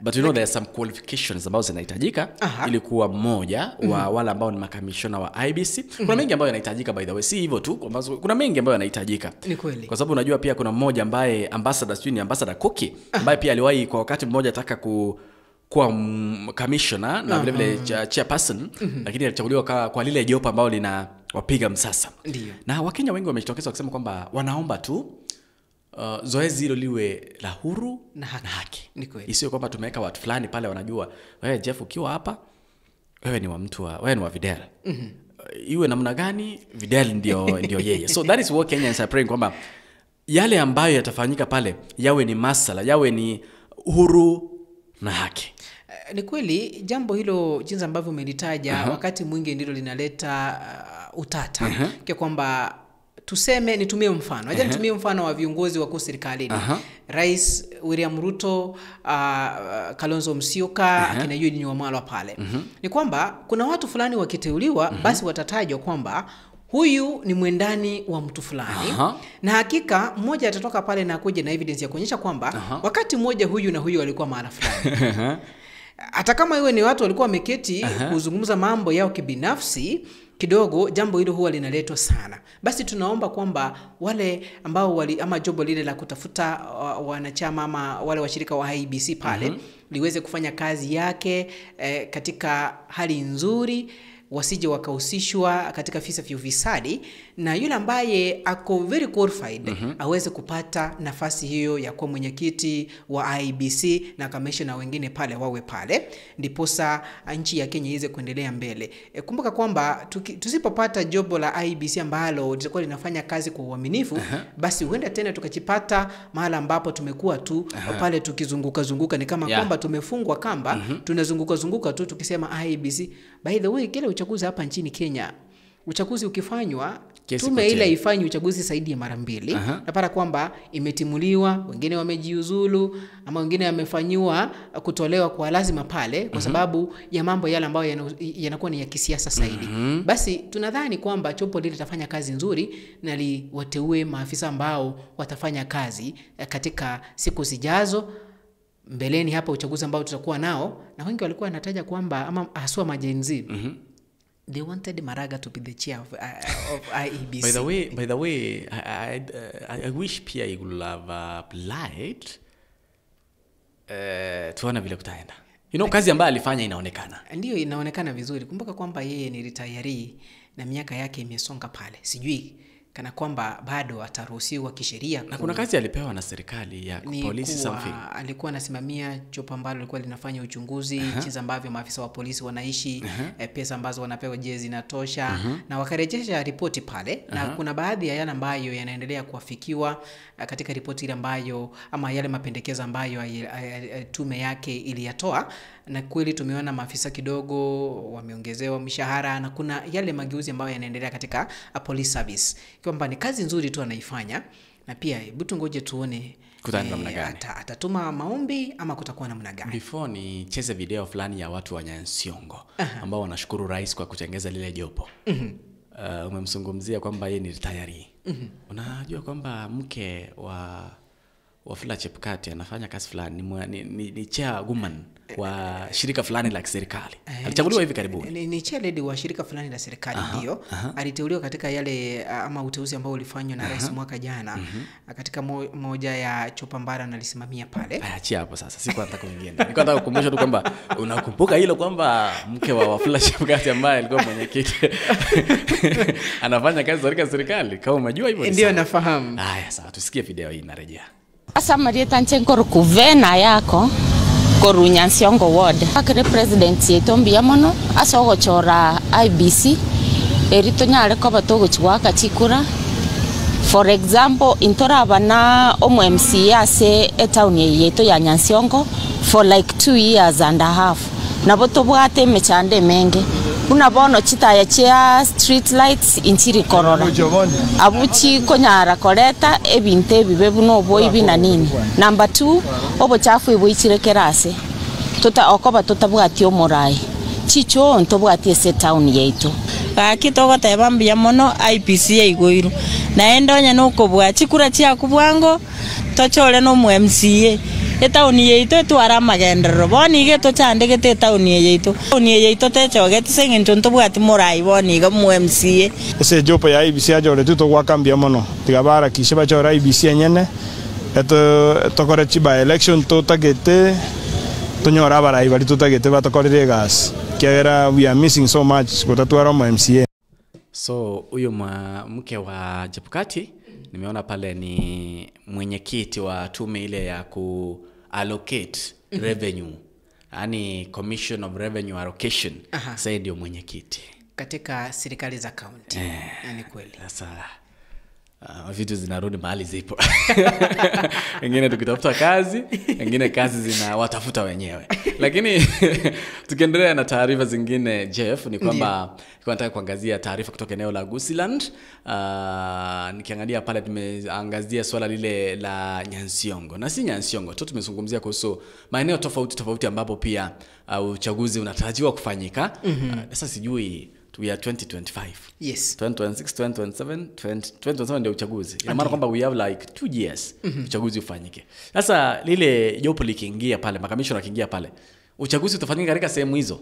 But you know there are some qualifications ambazo zinahitajika ili kuwa mmoja wa wale ambao ni makamishona wa IEBC. Kuna mengi ambayo yanahitajika by the way, si hivyo tu, kuna mengi ambayo yanahitajika. Ni kweli. Kwa sababu unajua pia kuna mmoja ambaye ambassador, sijui ni ambassador Koki, ambaye pia aliwahi kwa wakati mmoja ataka kuwa commissioner na vile vile chairperson, lakini alichaguliwa kwa lile jopo ambao lina wapiga msasa. Ndiyo. Na Wakenya wengi wamejitokeza wakisema kwamba wanaomba tu zoezi hilo liwe la huru na haki. Ni kweli. Isiwe kwamba tumeweka watu fulani pale wanajua wewe Jeff ukiwa hapa wewe ni wa mtu wa wewe ni wa Videl. Iwe namna gani Videl ndio yeye. So that is what Kenyans are praying kwamba yale ambayo yatafanyika pale yawe ni masala, yawe ni huru na haki. Ni kweli jambo hilo jinsi ambavyo umelitaja wakati mwingi ndilo linaleta utata. Kwa kwamba tuseme nitumie mfano. Acha nitumie mfano wa viongozi wakuu serikalini. Rais William Ruto, Kalonzo Musyoka, akina Eugene Wamalwa pale. Ni kwamba kuna watu fulani wakiteuliwa basi watatajwa kwamba huyu ni mwendani wa mtu fulani. Na hakika mmoja atatoka pale na kuja na evidence ya kuonyesha kwamba wakati mmoja huyu na huyu alikuwa mahala fulani. Hata kama iwe ni watu walikuwa wameketi kuzungumza mambo yao kibinafsi kidogo, jambo hilo huwa linaletwa sana. Basi tunaomba kwamba wale ambao wali ama jobo lile la kutafuta wanachama ama wale washirika wa IEBC pale liweze kufanya kazi yake katika hali nzuri, wasije wakahusishwa katika visa vya ufisadi, na yule ambaye ako very qualified aweze kupata nafasi hiyo ya kuwa mwenyekiti wa IEBC na kamishna wengine pale wawe pale, ndiposa nchi ya Kenya iweze kuendelea mbele. Kumbuka kwamba tusipopata jobo la IEBC ambalo litakuwa linafanya kazi kwa uaminifu, basi huenda tena tukajipata mahala ambapo tumekuwa tu pale tukizunguka zunguka, ni kama kwamba tumefungwa kamba, tunazunguka zunguka tu tukisema IEBC. By the way, kile uchaguzi hapa nchini Kenya, uchaguzi ukifanywa, tume ile ifanye uchaguzi zaidi ya mara mbili, napata kwamba imetimuliwa, wengine wamejiuzulu ama wengine wamefanyiwa kutolewa kwa lazima pale kwa sababu ya mambo yale ambayo yanakuwa ni ya kisiasa zaidi. Basi tunadhani kwamba chopo lile litafanya kazi nzuri na liwateue maafisa ambao watafanya kazi katika siku zijazo mbeleni hapa uchaguzi ambao tutakuwa nao. Na wengi walikuwa wanataja kwamba ama haswa majenzi they wanted Maraga to be the chair of IEBC. By the way, I wish pia he would have applied. Tuone vile kutaenda. You know, kazi ambayo alifanya inaonekana. Ndio, inaonekana vizuri. Kumbuka kwamba yeye ni retiree na miaka yake imesonga pale. Sijui kana kwamba bado ataruhusiwa kisheria. Na kuna kazi alipewa na serikali ya polisi something. Alikuwa anasimamia jopo ambalo lilikuwa linafanya uchunguzi jinsi ambavyo maafisa wa polisi wanaishi, pesa ambazo wanapewa je zinatosha, na wakarejesha ripoti pale. Na kuna baadhi ya yale ambayo yanaendelea kuafikiwa katika ripoti ile ambayo ama yale mapendekezo ambayo tume yake iliyatoa, na kweli tumeona maafisa kidogo wameongezewa mishahara na kuna yale mageuzi ambayo yanaendelea katika police service. Kwamba ni kazi nzuri tu anaifanya, na pia hebu tungoje tuone namna gani atatuma maombi ama kutakuwa namna gani. Before ni cheze video fulani ya watu wa Nyansiongo ambao wanashukuru rais kwa kutengeza lile jopo. Umemzungumzia kwamba yeye ni retiree. Unajua kwamba mke wa Wafula Chebukati anafanya kazi fulani, ni chairwoman wa shirika fulani la serikali. Alichaguliwa hivi karibuni. Ni chair lady wa shirika fulani la serikali, ndio. Aliteuliwa katika yale ama uteuzi ambao ulifanywa na rais mwaka jana katika moja ya chopambara na alisimamia pale. Achia hapo sasa, sikuwa nataka kuingia. Nilikuwa nataka kukumbusha tu kwamba unakumbuka hilo kwamba mke wa Wafula Chebukati ambaye alikuwa mwenyekiti anafanya kazi katika serikali. Kama umejua hivyo ndio nafahamu. Haya, sawa, tusikie video hii narejea. Asa Marieta nchenkoro kuvena yako Koru Nyansiongo ward. Akere president yetu mbuya mono ase ogochora IBC eri tonyare koba togochiwaka chikura. For example, intoraba na omu MCA ase etown yetu ya Nyansiongo for like 2 years and a half. Nabo tobwate emechando emenge. Buna bono chitaya chia street lights inchiri korora. Abuchi konyara koreta ebinto ebibe buna oboibi na nini. Number 2, obochafu iboichire kerase. Tota okoba totabwati omorai. Chicho ntobwati ase town yetu. Gaki togoteba mbuya mono IPC yaigwiru. Naende onye nokobua chikura chiaku bwango tochore no mu MCA. Etauni yetu etwara amagenderero bono iga tochandegete etauni yetu. Etauni yetu techogete ase eng'encho ntobwati morai bono iga mu MCA. Ase jopo ya IBC ajoretwe togwakambia mono tiga barakishe bachora IBC enyene eto tokore chiba election totagete tonyora abarai bari totagete batokorire egasi kiagera we are missing so much gotatwara mu MCA. So huyo mke wa Chebukati nimeona pale ni mwenyekiti wa tume ile ya ku allocate revenue, yani Commission of Revenue Allocation. Sasa ndio mwenyekiti katika serikali za county. Ni kweli. Sasa vitu zinarudi mahali zipo. Wengine tukitafuta kazi, wengine kazi zinawatafuta wenyewe. Lakini tukiendelea na taarifa zingine Jeff, ni kwamba nataka kuangazia taarifa kutoka eneo la Gusiland. Nikiangalia pale tumeangazia swala lile la Nyansiongo. Na si Nyansiongo tu, tumezungumzia kuhusu maeneo tofauti tofauti ambapo pia uchaguzi unatarajiwa kufanyika. Sasa sijui we are 2025. Yes. 2026, 2027, 2027 ndio uchaguzi. Ina maana kwamba we have like 2 years uchaguzi ufanyike. Sasa lile jopo likiingia pale, makamishona wakiingia pale, uchaguzi utafanyika katika sehemu hizo.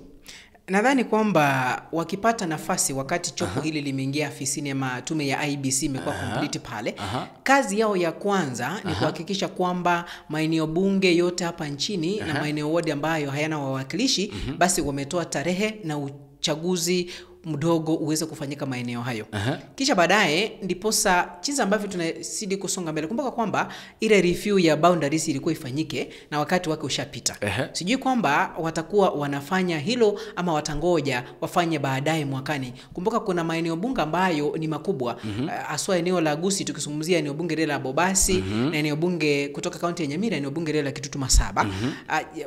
Nadhani kwamba wakipata nafasi wakati chopo hili limeingia afisini ama tume ya IBC imekuwa complete pale, kazi yao ya kwanza ni kuhakikisha kwamba maeneo bunge yote hapa nchini na maeneo ward ambayo hayana wawakilishi basi wametoa tarehe na uchaguzi mdogo uweze kufanyika maeneo hayo. Kisha baadaye ndiposa jinsi ambavyo tunazidi kusonga mbele. Kumbuka kwamba ile review ya boundaries ilikuwa ifanyike na wakati wake ushapita. Sijui kwamba watakuwa wanafanya hilo ama watangoja wafanye baadaye mwakani. Kumbuka kuna maeneo bunge ambayo ni makubwa, haswa eneo la Gusii, tukizungumzia eneo bunge lile la Bobasi na eneo bunge kutoka kaunti ya Nyamira, eneo bunge lile la Kitutu Masaba.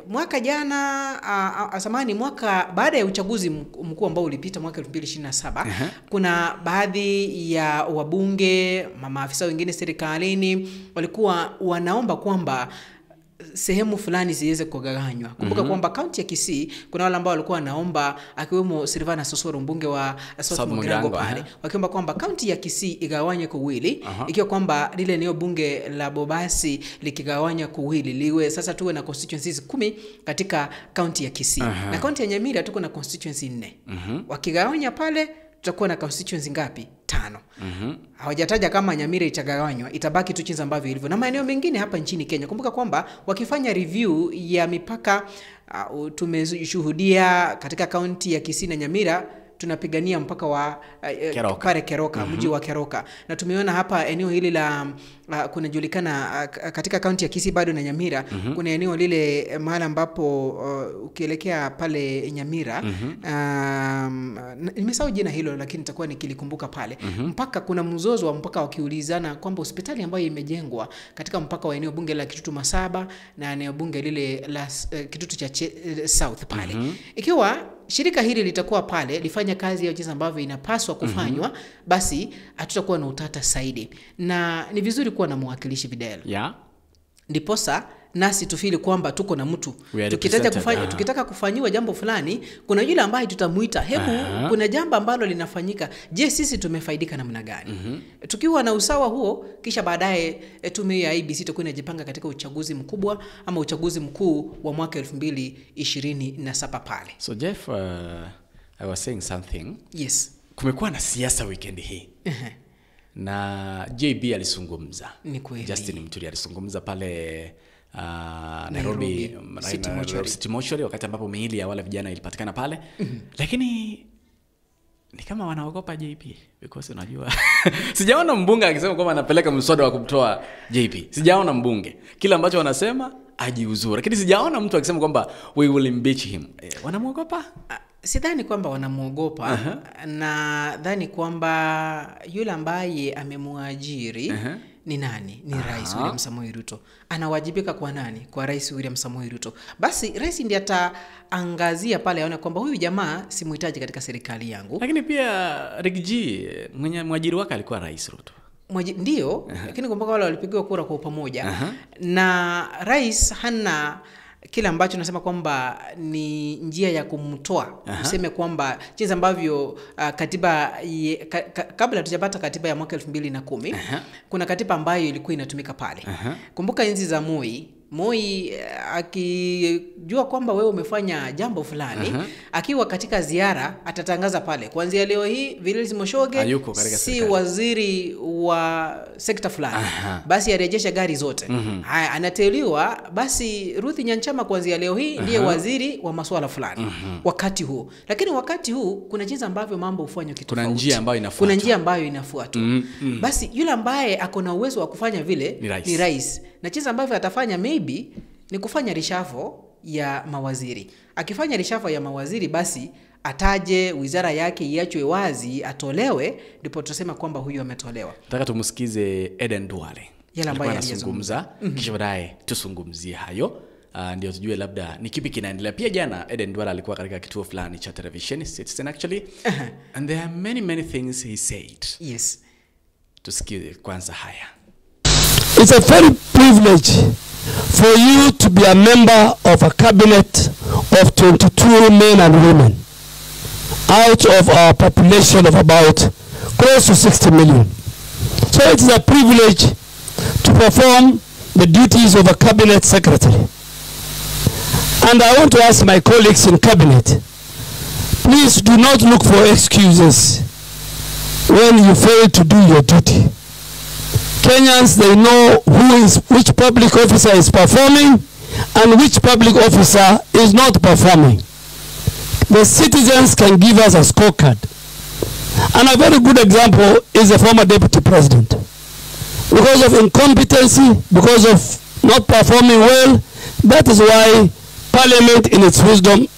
Mwaka jana samahani, mwaka baada ya uchaguzi mkuu ambao ulipita mwaka 2027, kuna baadhi ya wabunge, maafisa wengine serikalini walikuwa wanaomba kwamba sehemu fulani ziweze kugawanywa. Kumbuka kwamba kaunti ya Kisii kuna wale ambao walikuwa wanaomba, akiwemo Silvana Sosoro mbunge wa South Mugirango pale, wakiomba kwamba kaunti ya Kisii igawanywe kuwili, ikiwa kwamba lile eneo bunge la Bobasi likigawanywa kuwili liwe sasa tuwe na constituencies 10 katika kaunti ya Kisii. Na kaunti ya Nyamira tuko na constituency 4. Wakigawanya pale tutakuwa na constituency ngapi? 5. Hawajataja kama Nyamira itagawanywa, itabaki tu jinsi ambavyo ilivyo. Na maeneo mengine hapa nchini Kenya, kumbuka kwamba wakifanya review ya mipaka, tumeshuhudia katika kaunti ya Kisii na Nyamira tunapigania mpaka wa Keroka. Pale Keroka, mji wa Keroka. Na tumeona hapa eneo hili la kunajulikana katika kaunti ya Kisii bado na Nyamira, kuna eneo lile mahali ambapo ukielekea pale Nyamira, nimesahau jina hilo lakini nitakuwa nikilikumbuka pale. Mpaka kuna mzozo wa mpaka, wakiulizana kwamba hospitali ambayo imejengwa katika mpaka wa eneo bunge la Kitutu Masaba na eneo bunge lile la Kitutu cha South pale. Ikiwa shirika hili litakuwa pale lifanya kazi ya jinsi ambavyo inapaswa kufanywa, basi hatutakuwa na utata zaidi. Na ni vizuri kuwa na mwakilishi Videl. Ndiposa nasi tufili kwamba tuko na mtu. Tukitaka kufanyiwa jambo fulani, kuna yule ambaye tutamuita, hebu kuna jambo ambalo linafanyika, je sisi tumefaidika namna gani? Tukiwa na usawa huo, kisha baadaye tume ya IEBC itakuwa inajipanga katika uchaguzi mkubwa ama uchaguzi mkuu wa mwaka 2027 pale. So Jeff, I was saying something. Yes. Kumekuwa na siasa weekend hii. Na JB alizungumza. Ni kweli. Justin Muturi alizungumza pale Nairobi City Mortuary wakati ambapo miili ya wale vijana ilipatikana pale. Lakini ni kama wanaogopa JP because unajua sijaona mbunge akisema kwamba anapeleka mswada wa kumtoa JP. Sijaona mbunge. Kila ambacho wanasema ajiuzuru. Lakini sijaona mtu akisema kwamba we will impeach him. Wanamuogopa? Sidhani kwamba wanamuogopa. Na dhani kwamba yule ambaye amemuajiri ni nani? Ni Rais William Samoei Ruto. Anawajibika kwa nani? Kwa Rais William Samoei Ruto. Basi rais ndiye ataangazia pale aone kwamba huyu jamaa simuhitaji katika serikali yangu. Lakini pia Riggy mwenye mwajiri wake alikuwa Rais Ruto. Ndio, lakini kumbuka wale walipigiwa kura kwa pamoja. Na rais hana kile ambacho nasema kwamba ni njia ya kumtoa. Useme kwamba jinsi ambavyo katiba kabla tujapata katiba ya mwaka 2010 kuna katiba ambayo ilikuwa inatumika pale. Kumbuka enzi za Moi akijua kwamba wewe umefanya jambo fulani, akiwa katika ziara atatangaza pale, kuanzia leo hii Vilels Moshoge si waziri wa sekta fulani, basi arejesha gari zote. Haya, anateuliwa basi Ruth Nyanchama kuanzia leo hii ndiye waziri wa masuala fulani wakati huo. Lakini wakati huu kuna jinsi ambavyo mambo hufanywa kitofauti. Kuna njia ambayo inafuatwa. Basi yule ambaye ako na uwezo wa kufanya vile ni rais. Na jinsi ambavyo atafanya maybe ni kufanya reshuffle ya mawaziri. Akifanya reshuffle ya mawaziri basi ataje wizara yake iachwe wazi, atolewe, ndipo tutasema kwamba huyu ametolewa. Nataka tumsikize Eden Duale. Yale ambayo anazungumza, kisha baadaye tuzungumzie hayo. Ndio tujue labda ni kipi kinaendelea. Pia jana Eden Duale alikuwa katika kituo fulani cha television, Citizen actually. And there are many many things he said. Yes. Tusikie kwanza haya. It's a very privilege for you to be a member of a cabinet of 22 men and women out of our population of about close to 60 million. So it is a privilege to perform the duties of a cabinet secretary. And I want to ask my colleagues in cabinet, please do not look for excuses when you fail to do your duty. Kenyans, they know which public officer is performing and which public officer is not performing. The citizens can give us a scorecard. And a very good example is the former deputy president. Because of incompetency, because of not performing well, that is why Parliament in its wisdom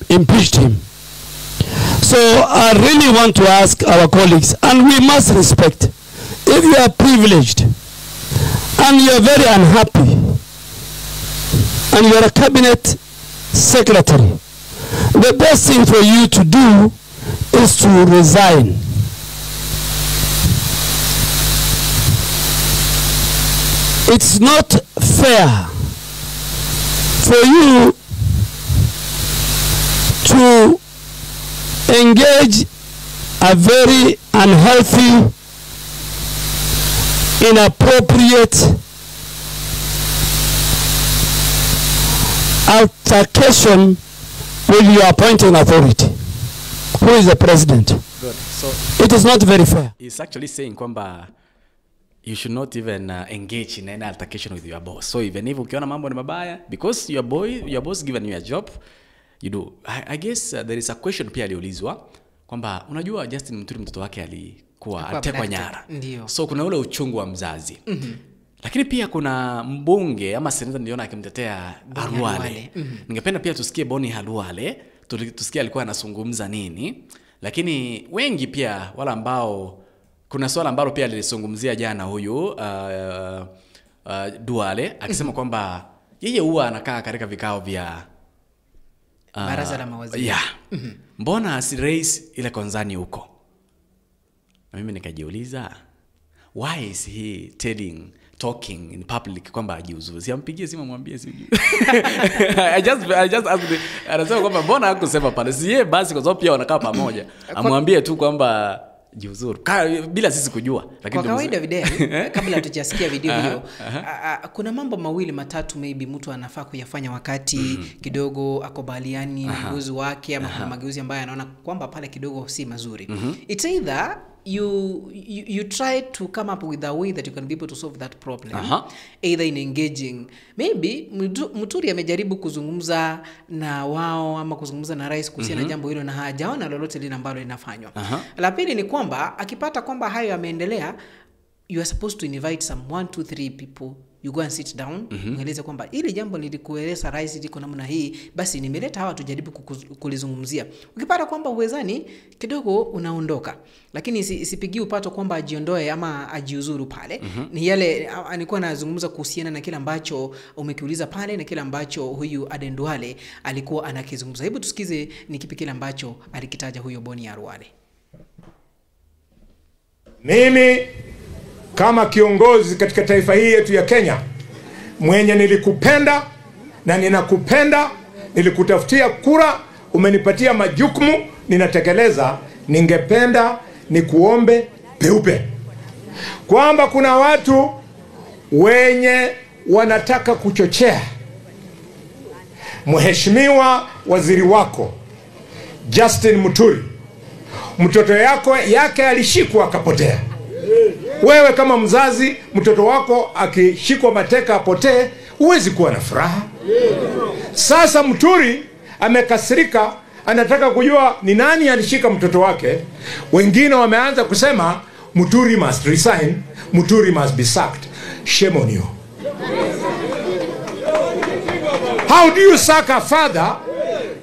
impeached him. So I really want to ask our colleagues, and we must respect, if you are privileged and you are very unhappy and you are a cabinet secretary, the best thing for you to do is to resign. It's not fair for you to engage a very unhealthy, inappropriate altercation with your appointing authority, who is the president. Good. So it is not very fair. He's actually saying kwamba you should not even engage in any altercation with your boss. So even if ukiona mambo ni mabaya, because your boss given you a job, you do. I guess there is a question pia aliulizwa kwamba unajua Justin Muturi mtoto wake alikuwa alitekwa nyara. Ndiyo. So kuna ule uchungu wa mzazi. Lakini pia kuna mbunge ama seneta niliona akimtetea Khalwale. Ningependa pia tusikie Boni Khalwale, tusikie alikuwa anazungumza nini. Lakini wengi pia wala ambao kuna swala ambalo pia alizungumzia jana huyu Duale akisema kwamba yeye huwa anakaa katika vikao vya baraza la mawaziri. Yeah. Mbona asi raise ile konzani huko? Na mimi nikajiuliza, why is he talking in public kwamba ajiuzuru? Si ampigie simu amwambie sijui. I just asked, anasema kwamba mbona hakusema pale? Si yeye basi, kwa sababu pia wanakaa pamoja. Amwambie tu kwamba jiuzuru bila sisi kujua. Lakini kwa kawaida video kabla hatujasikia video hiyo, kuna mambo mawili matatu maybe mtu anafaa kuyafanya wakati kidogo akubaliani na uongozi wake ama kuna mageuzi ambayo anaona kwamba pale kidogo si mazuri. It's either you try to come up with a way that you can be able to solve that problem. Either in engaging, maybe Muturi amejaribu kuzungumza na wao ama kuzungumza na rais kuhusiana na jambo hilo na hajaona lolote lile ambalo linafanywa. La pili ni kwamba akipata kwamba hayo yameendelea, you are supposed to invite some 1, 2, 3 people You go and sit down, mweleze kwamba ili jambo nilikueleza rais liko namna hii, basi nimeleta hawa tujaribu kulizungumzia. Ukipata kwamba uwezani kidogo unaondoka, lakini sipigii upato kwamba ajiondoe ama ajiuzuru pale. Ni yale alikuwa anazungumza kuhusiana na kile ambacho umekiuliza pale na kile ambacho huyu Aden Duale alikuwa anakizungumza. Hebu tusikize ni kipi kile ambacho alikitaja huyo Boni Khalwale. Mimi kama kiongozi katika taifa hii yetu ya Kenya, mwenye nilikupenda na ninakupenda, nilikutafutia kura, umenipatia majukumu, ninatekeleza. Ningependa nikuombe peupe kwamba kuna watu wenye wanataka kuchochea mheshimiwa waziri wako Justin Muturi, mtoto yake alishikwa akapotea. Wewe kama mzazi, mtoto wako akishikwa mateka apotee, huwezi kuwa na furaha. Sasa Muturi amekasirika, anataka kujua ni nani alishika mtoto wake. Wengine wameanza kusema Muturi must resign, Muturi must be sacked. Shame on you. How do you sack a father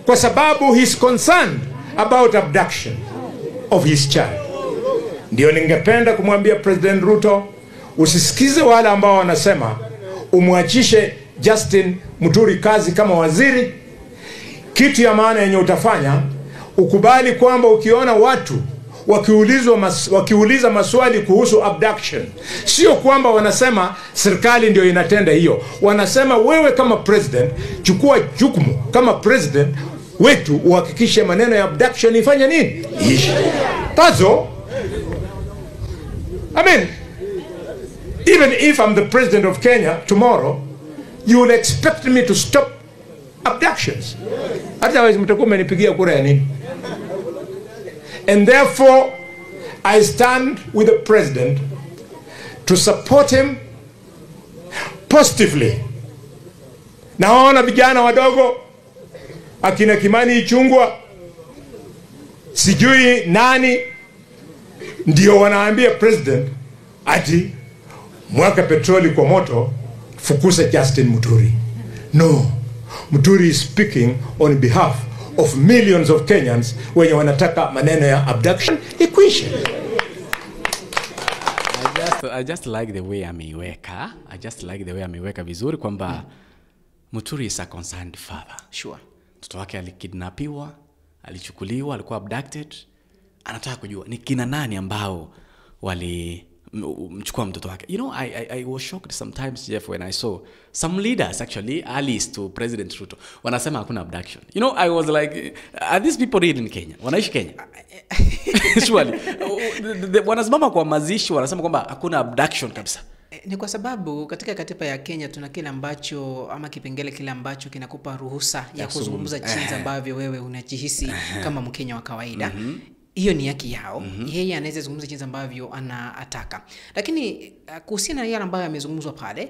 kwa sababu he's concerned about abduction of his child? Ndio ningependa kumwambia President Ruto, usisikize wale ambao wanasema umwachishe Justin Muturi kazi kama waziri. Kitu ya maana yenye utafanya, ukubali kwamba ukiona watu wakiuliza maswali kuhusu abduction, sio kwamba wanasema serikali ndio inatenda hiyo. Wanasema wewe kama president, chukua jukumu kama president wetu uhakikishe maneno ya abduction ifanye nini? Ishi. Tazo. I mean, even if I'm the president of Kenya tomorrow, you will expect me to stop abductions. Otherwise, mtakuwa mmenipigia kura ya nini? And therefore, I stand with the president to support him positively. Naona vijana wadogo, akina Kimani Ichung'wah, sijui nani, ndio wanaambia president ati mwaka petroli kwa moto, fukuza Justin Muturi. No, Muturi is speaking on behalf of millions of Kenyans wenye wanataka maneno ya abduction ikwishe. I just like the way ameiweka. I just like the way ameiweka vizuri kwamba Muturi is a concerned father. Sure. Mtoto wake alikidnapiwa, alichukuliwa, alikuwa abducted. Anataka kujua ni kina nani ambao wali mchukua mtoto wake. You know, I was shocked sometimes, Jeff, when I saw some leaders actually, allies to President Ruto, wanasema hakuna abduction. You know, I was like, are these people really in Kenya? Wanaishi Kenya? Surely. Wanasimama kwa mazishi, wanasema kwamba hakuna abduction kabisa. Ni kwa sababu katika katiba ya Kenya tuna kile ambacho ama kipengele kile ambacho kinakupa ruhusa ya kuzungumza jinsi ambavyo wewe unajihisi kama Mkenya wa kawaida. Hiyo ni haki yao. Yeye anaweza zungumza jinsi ambavyo anataka. Lakini kuhusiana na yale ambayo yamezungumzwa pale,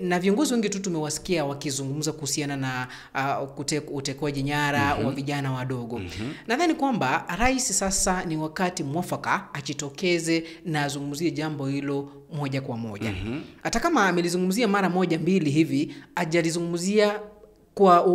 na viongozi wengi tu tumewasikia wakizungumza kuhusiana na utekwaji nyara wa vijana wadogo. Nadhani kwamba rais sasa ni wakati mwafaka ajitokeze na azungumzie jambo hilo moja kwa moja. Hata kama amelizungumzia mara moja mbili hivi, hajalizungumzia kwa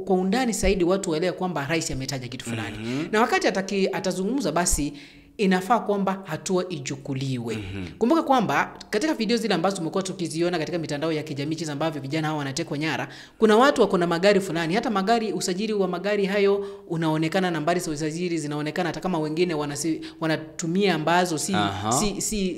undani zaidi watu waelewe kwamba rais ametaja kitu fulani. Na wakati atazungumza basi inafaa kwamba hatua ichukuliwe. Kumbuka kwamba katika video zile ambazo tumekuwa tukiziona katika mitandao ya kijamii jinsi ambavyo vijana hao wanatekwa nyara, kuna watu wako na magari fulani, hata magari, usajili wa magari hayo unaonekana, nambari za usajili zinaonekana, hata kama wengine wanatumia ambazo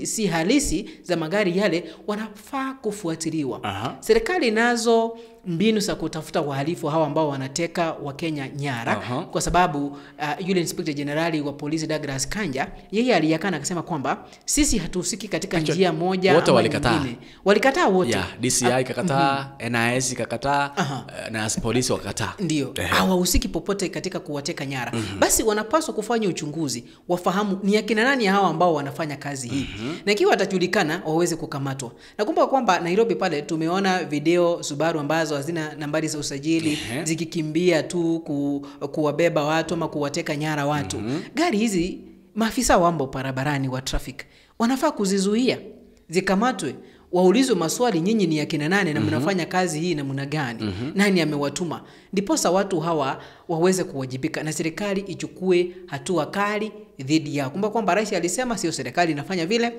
si halisi za magari yale, wanafaa kufuatiliwa. Serikali nazo mbinu za kutafuta wahalifu hawa ambao wanateka Wakenya nyara. Kwa sababu yule Inspector General wa polisi Douglas Kanja, yeye aliyakana akasema kwamba sisi hatuhusiki katika njia moja wote ama nyingine. Walikataa wote. Yeah, DCI ikakataa, NIS ikakataa, na polisi wakakataa. Ndio, hawahusiki popote katika kuwateka nyara. Basi wanapaswa kufanya uchunguzi, wafahamu ni akina nani hawa ambao wanafanya kazi hii. Na ikiwa watajulikana waweze kukamatwa. Nakumbuka kwamba Nairobi pale tumeona video Subaru ambazo hazina nambari za usajili zikikimbia tu kuwabeba watu ama kuwateka nyara watu. Gari hizi maafisa wambo barabarani wa traffic wanafaa kuzizuia zikamatwe, Waulizwe maswali, nyinyi ni akina nane na mnafanya kazi hii namna gani? Nani amewatuma? Ndiposa watu hawa waweze kuwajibika na serikali ichukue hatua kali dhidi yao. Kumbuka kwamba rais alisema sio serikali inafanya vile.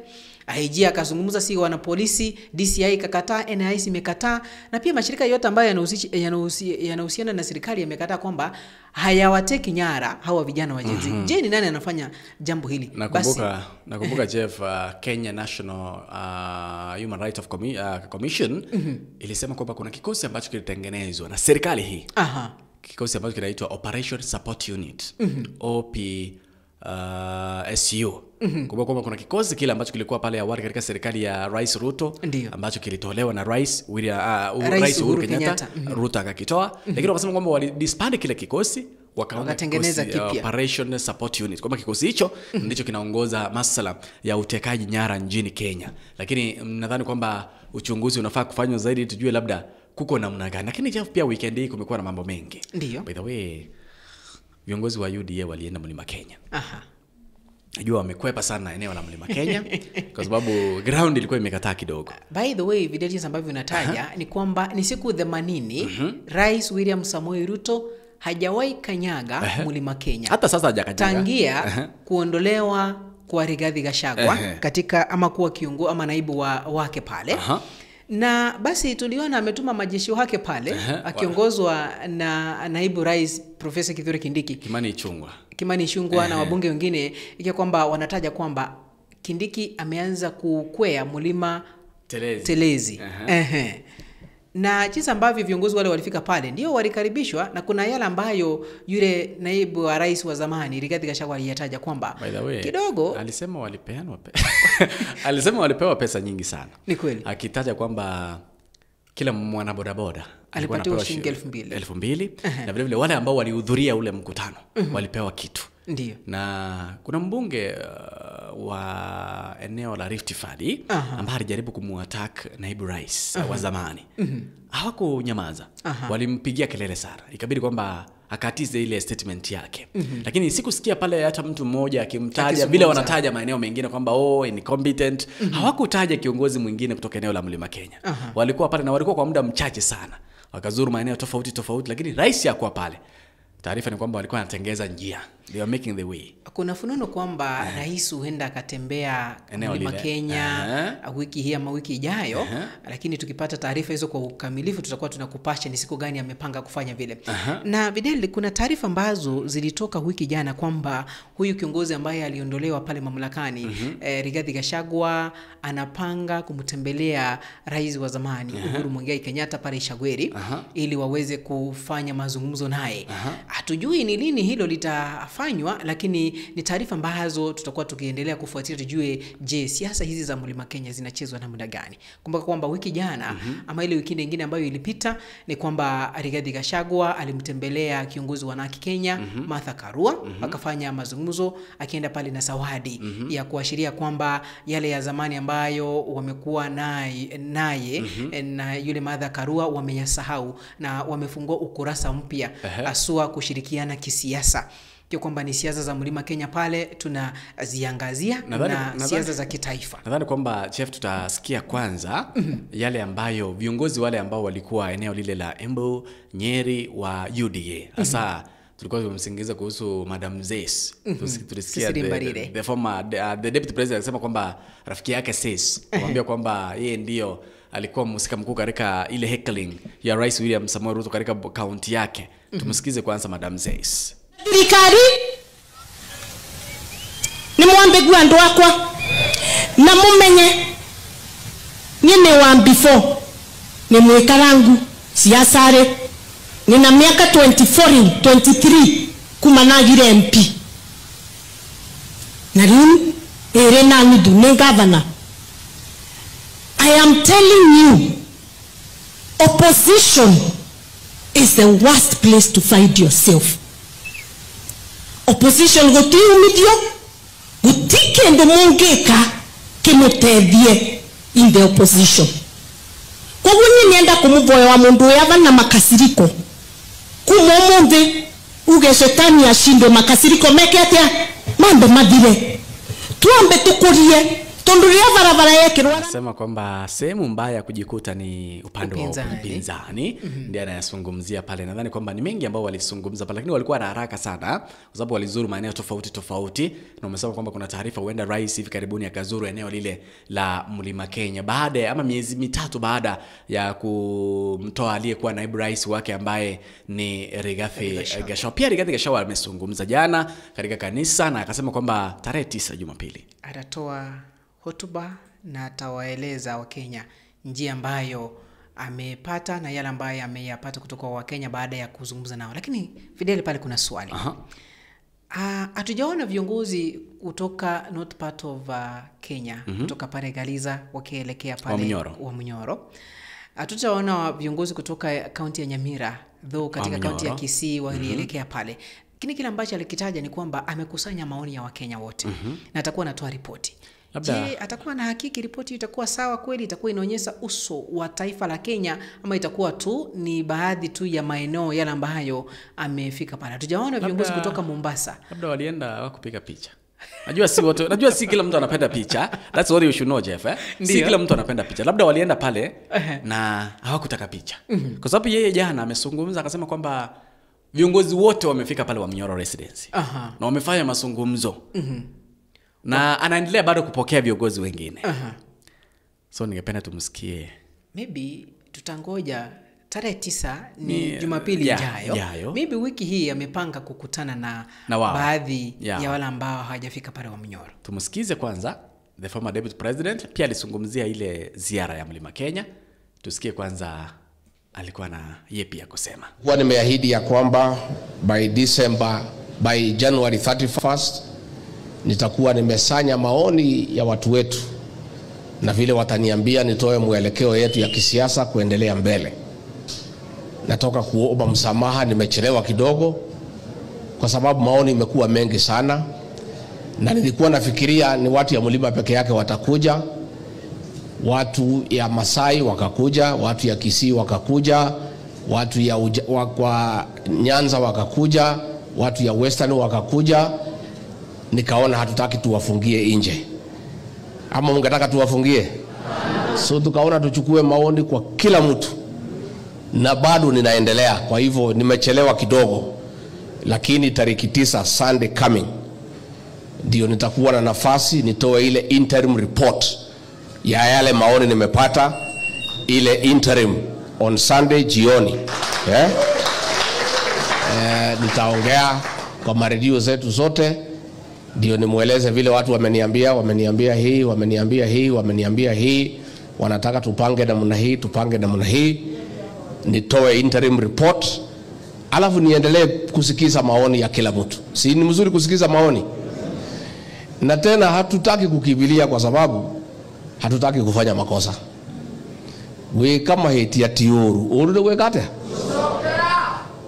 IG akazungumza si wana polisi, DCI ikakataa, NIS imekataa, na pia mashirika yote ambayo yanahusiana na serikali yamekataa kwamba hayawateki nyara hawa vijana wa Gen Z. Je, ni nani anafanya jambo hili? Nakumbuka Jeff, Kenya National Human Rights of Commission ilisema kwamba kuna kikosi ambacho kilitengenezwa na serikali hii. Kikosi ambacho kinaitwa Operation Support Unit, OPSU. Kumbuka kwamba kuna kikosi kile ambacho kilikuwa pale awali katika serikali ya Rais Ruto, ambacho kilitolewa na Rais Uhuru Kenyatta. Ruto akakitoa, lakini wakasema kwamba walidisband kile kikosi, wakatengeneza kipya Operation Support Unit. Kwamba kikosi hicho ndicho kinaongoza masala ya utekaji nyara nchini Kenya. Lakini nadhani kwamba uchunguzi unafaa kufanywa zaidi tujue labda kuko namna gani. Lakini Jeff, pia weekend hii kumekuwa na mambo mengi. Ndiyo. By the way, viongozi wa UDA walienda Mlima Kenya. Najua wamekwepa sana eneo la Mlima Kenya kwa sababu ground ilikuwa imekataa kidogo. By the way, video jinsi ambavyo unataja ni kwamba ni siku 80 Rais William Samoei Ruto hajawahi kanyaga Mlima Kenya. Hata sasa hajakanyaga. Tangia kuondolewa kwa Rigathi Gachagua katika ama kuwa kiongozi ama naibu wake pale. Na basi tuliona ametuma majeshi wake pale akiongozwa na naibu rais Profesa Kithure Kindiki, Kimani Ichung'wah na wabunge wengine, ikiwa kwamba wanataja kwamba Kindiki ameanza kukwea mlima Telezi. Na jinsi ambavyo viongozi wale walifika pale ndio walikaribishwa, na kuna yale ambayo yule naibu wa rais wa zamani Rigathi Gachagua aliyataja kwamba kidogo alisema walipeanwa alisema walipewa pesa nyingi sana. Ni kweli. Akitaja kwamba kila mwana bodaboda alipatiwa shilingi 2000. Na vile vile wale ambao walihudhuria ule mkutano walipewa kitu. Ndiyo. Na kuna mbunge wa eneo la Rift Valley ambaye alijaribu kumuattack naibu rais wa zamani. Hawakunyamaza. Walimpigia kelele sana. Ikabidi kwamba akatize ile statement yake. Lakini sikusikia pale hata mtu mmoja akimtaja bila wanataja maeneo mengine kwamba oh incompetent. Hawakutaja kiongozi mwingine kutoka eneo la Mlima Kenya. Walikuwa pale na walikuwa kwa muda mchache sana. Wakazuru maeneo tofauti tofauti, lakini rais hakuwa pale. Taarifa ni kwamba walikuwa wanatengeza njia. They are making the way. Kuna fununu kwamba rais huenda akatembea Mlima Kenya wiki hii ama wiki ijayo, lakini tukipata taarifa hizo kwa ukamilifu tutakuwa tunakupasha ni siku gani amepanga kufanya vile. Na Vidal, kuna taarifa ambazo zilitoka wiki jana kwamba huyu kiongozi ambaye aliondolewa pale mamlakani, Rigathi Gachagua, anapanga kumtembelea rais wa zamani Uhuru Muigai Kenyatta pale Ishagweri ili waweze kufanya mazungumzo naye. Hatujui ni lini hilo litafanywa, lakini ni taarifa ambazo tutakuwa tukiendelea kufuatilia tujue je, siasa hizi za Mlima Kenya zinachezwa namna gani. Kumbuka kwamba wiki jana ama ile wiki nyingine ambayo ilipita ni kwamba Rigathi Gachagua alimtembelea kiongozi wa NARC Kenya Martha Karua, akafanya mazungumzo akienda pale na zawadi ya kuashiria kwamba yale ya zamani ambayo wamekuwa naye na yule Martha Karua wameyasahau na wamefungua ukurasa mpya asua kushirikiana kisiasa. Kwa kwamba ni siasa za Mlima Kenya pale tunaziangazia na siasa za kitaifa. Nadhani kwamba Chef tutasikia kwanza yale ambayo viongozi wale ambao walikuwa eneo lile la Embu, Nyeri wa UDA. Hasa tulikuwa tumemsingiza kuhusu Madam Zes. Tulisikia the former the deputy president akisema kwamba rafiki yake Zes kumwambia kwamba yeye ndio alikuwa mhusika mkuu katika ile heckling ya Rais William Samoei Ruto katika kaunti yake. Tumsikize kwanza Madam Zes. Thirikari ni mwambegu andu akwa na mumenye nyene wa before ni mwikarangu siasare nina miaka 24 23 kumanagire MP na riu ere na ndu ni governor. I am telling you, opposition is the worst place to find yourself. Opposition guti umithio guti kindu mungika kimutethie in the opposition. Koguo ni nienda kumuvoya wa mundu yava na makasiriko kuma umuthi uge shetani ashindwe makasiriko meke atia mambo mathire. Tuambe tukurie Tondu ria barabara yekirwa. Anasema kwamba sehemu mbaya ya kujikuta ni upande wa upinzani. Ndiye anayazungumzia pale. Nadhani kwamba ni mengi ambao walizungumza pale, lakini walikuwa na haraka sana kwa sababu walizuru maeneo tofauti tofauti, na wamesema kwamba kuna taarifa huenda rais hivi karibuni akazuru eneo lile la Mlima Kenya baada ama miezi mitatu baada ya kumtoa aliyekuwa naibu rais wake ambaye ni Rigathi Gachagua. Pia Rigathi Gachagua amezungumza jana katika kanisa na akasema kwamba tarehe 9 Jumapili atatoa hotuba na atawaeleza Wakenya njia ambayo amepata na yale ambayo ameyapata kutoka kwa Wakenya baada ya kuzungumza nao. Lakini Fidel, pale kuna swali. Hatujaona viongozi kutoka not part of Kenya, kutoka pale Galiza wakielekea pale Wamunyoro. Hatujaona viongozi kutoka kaunti ya Nyamira, though katika kaunti ya Kisii walielekea pale. Lakini kile ambacho alikitaja ni kwamba amekusanya maoni ya Wakenya wote na atakuwa anatoa ripoti. Je, atakuwa na hakiki ripoti itakuwa sawa kweli? Itakuwa inaonyesha uso wa taifa la Kenya ama itakuwa tu ni baadhi tu ya maeneo yale ambayo amefika pale? Hatujaona viongozi kutoka Mombasa. Labda walienda kupiga picha. Najua si wote, najua si kila mtu anapenda picha. That's what you should know, Jeff, eh? Si kila mtu anapenda picha. Labda walienda pale na hawakutaka picha. Kwa sababu yeye jana amezungumza akasema kwamba viongozi wote wamefika pale Wamunyoro Residency. Na wamefanya mazungumzo. Na anaendelea bado kupokea viongozi wengine. So ningependa tumsikie. Maybe tutangoja tarehe 9 ni Jumapili ijayo. Maybe wiki hii amepanga kukutana na baadhi ya wale ambao hawajafika pale Wamunyoro. Tumsikize kwanza the former deputy president pia alizungumzia ile ziara ya Mlima Kenya. Tusikie kwanza alikuwa na yepi ya kusema. Kwa nimeahidi ya kwamba by December, by January 31st nitakuwa nimesanya maoni ya watu wetu na vile wataniambia nitoe mwelekeo yetu ya kisiasa kuendelea mbele. Natoka kuomba msamaha, nimechelewa kidogo kwa sababu maoni imekuwa mengi sana, na nilikuwa nafikiria ni watu ya mlima peke yake watakuja. Watu ya Masai wakakuja, watu ya Kisii wakakuja, watu ya kwa Nyanza wakakuja, watu ya Western wakakuja. Nikaona hatutaki tuwafungie nje. Ama mungetaka tuwafungie? So tukaona tuchukue maoni kwa kila mtu. Na bado ninaendelea, kwa hivyo nimechelewa kidogo. Lakini tariki 9 Sunday coming ndio nitakuwa na nafasi nitoe ile interim report ya yale maoni nimepata, ile interim on Sunday jioni. Nitaongea kwa maredio zetu zote ndio nimueleze vile watu wameniambia, wameniambia hii, wameniambia hii, wameniambia hii, wanataka tupange namna hii, tupange namna hii. Nitoe interim report alafu niendelee kusikiza maoni ya kila mtu. Si ni mzuri kusikiza maoni? Na tena hatutaki kukimbilia kwa sababu hatutaki kufanya makosa. We kama heti ya tiuru, urude wekate.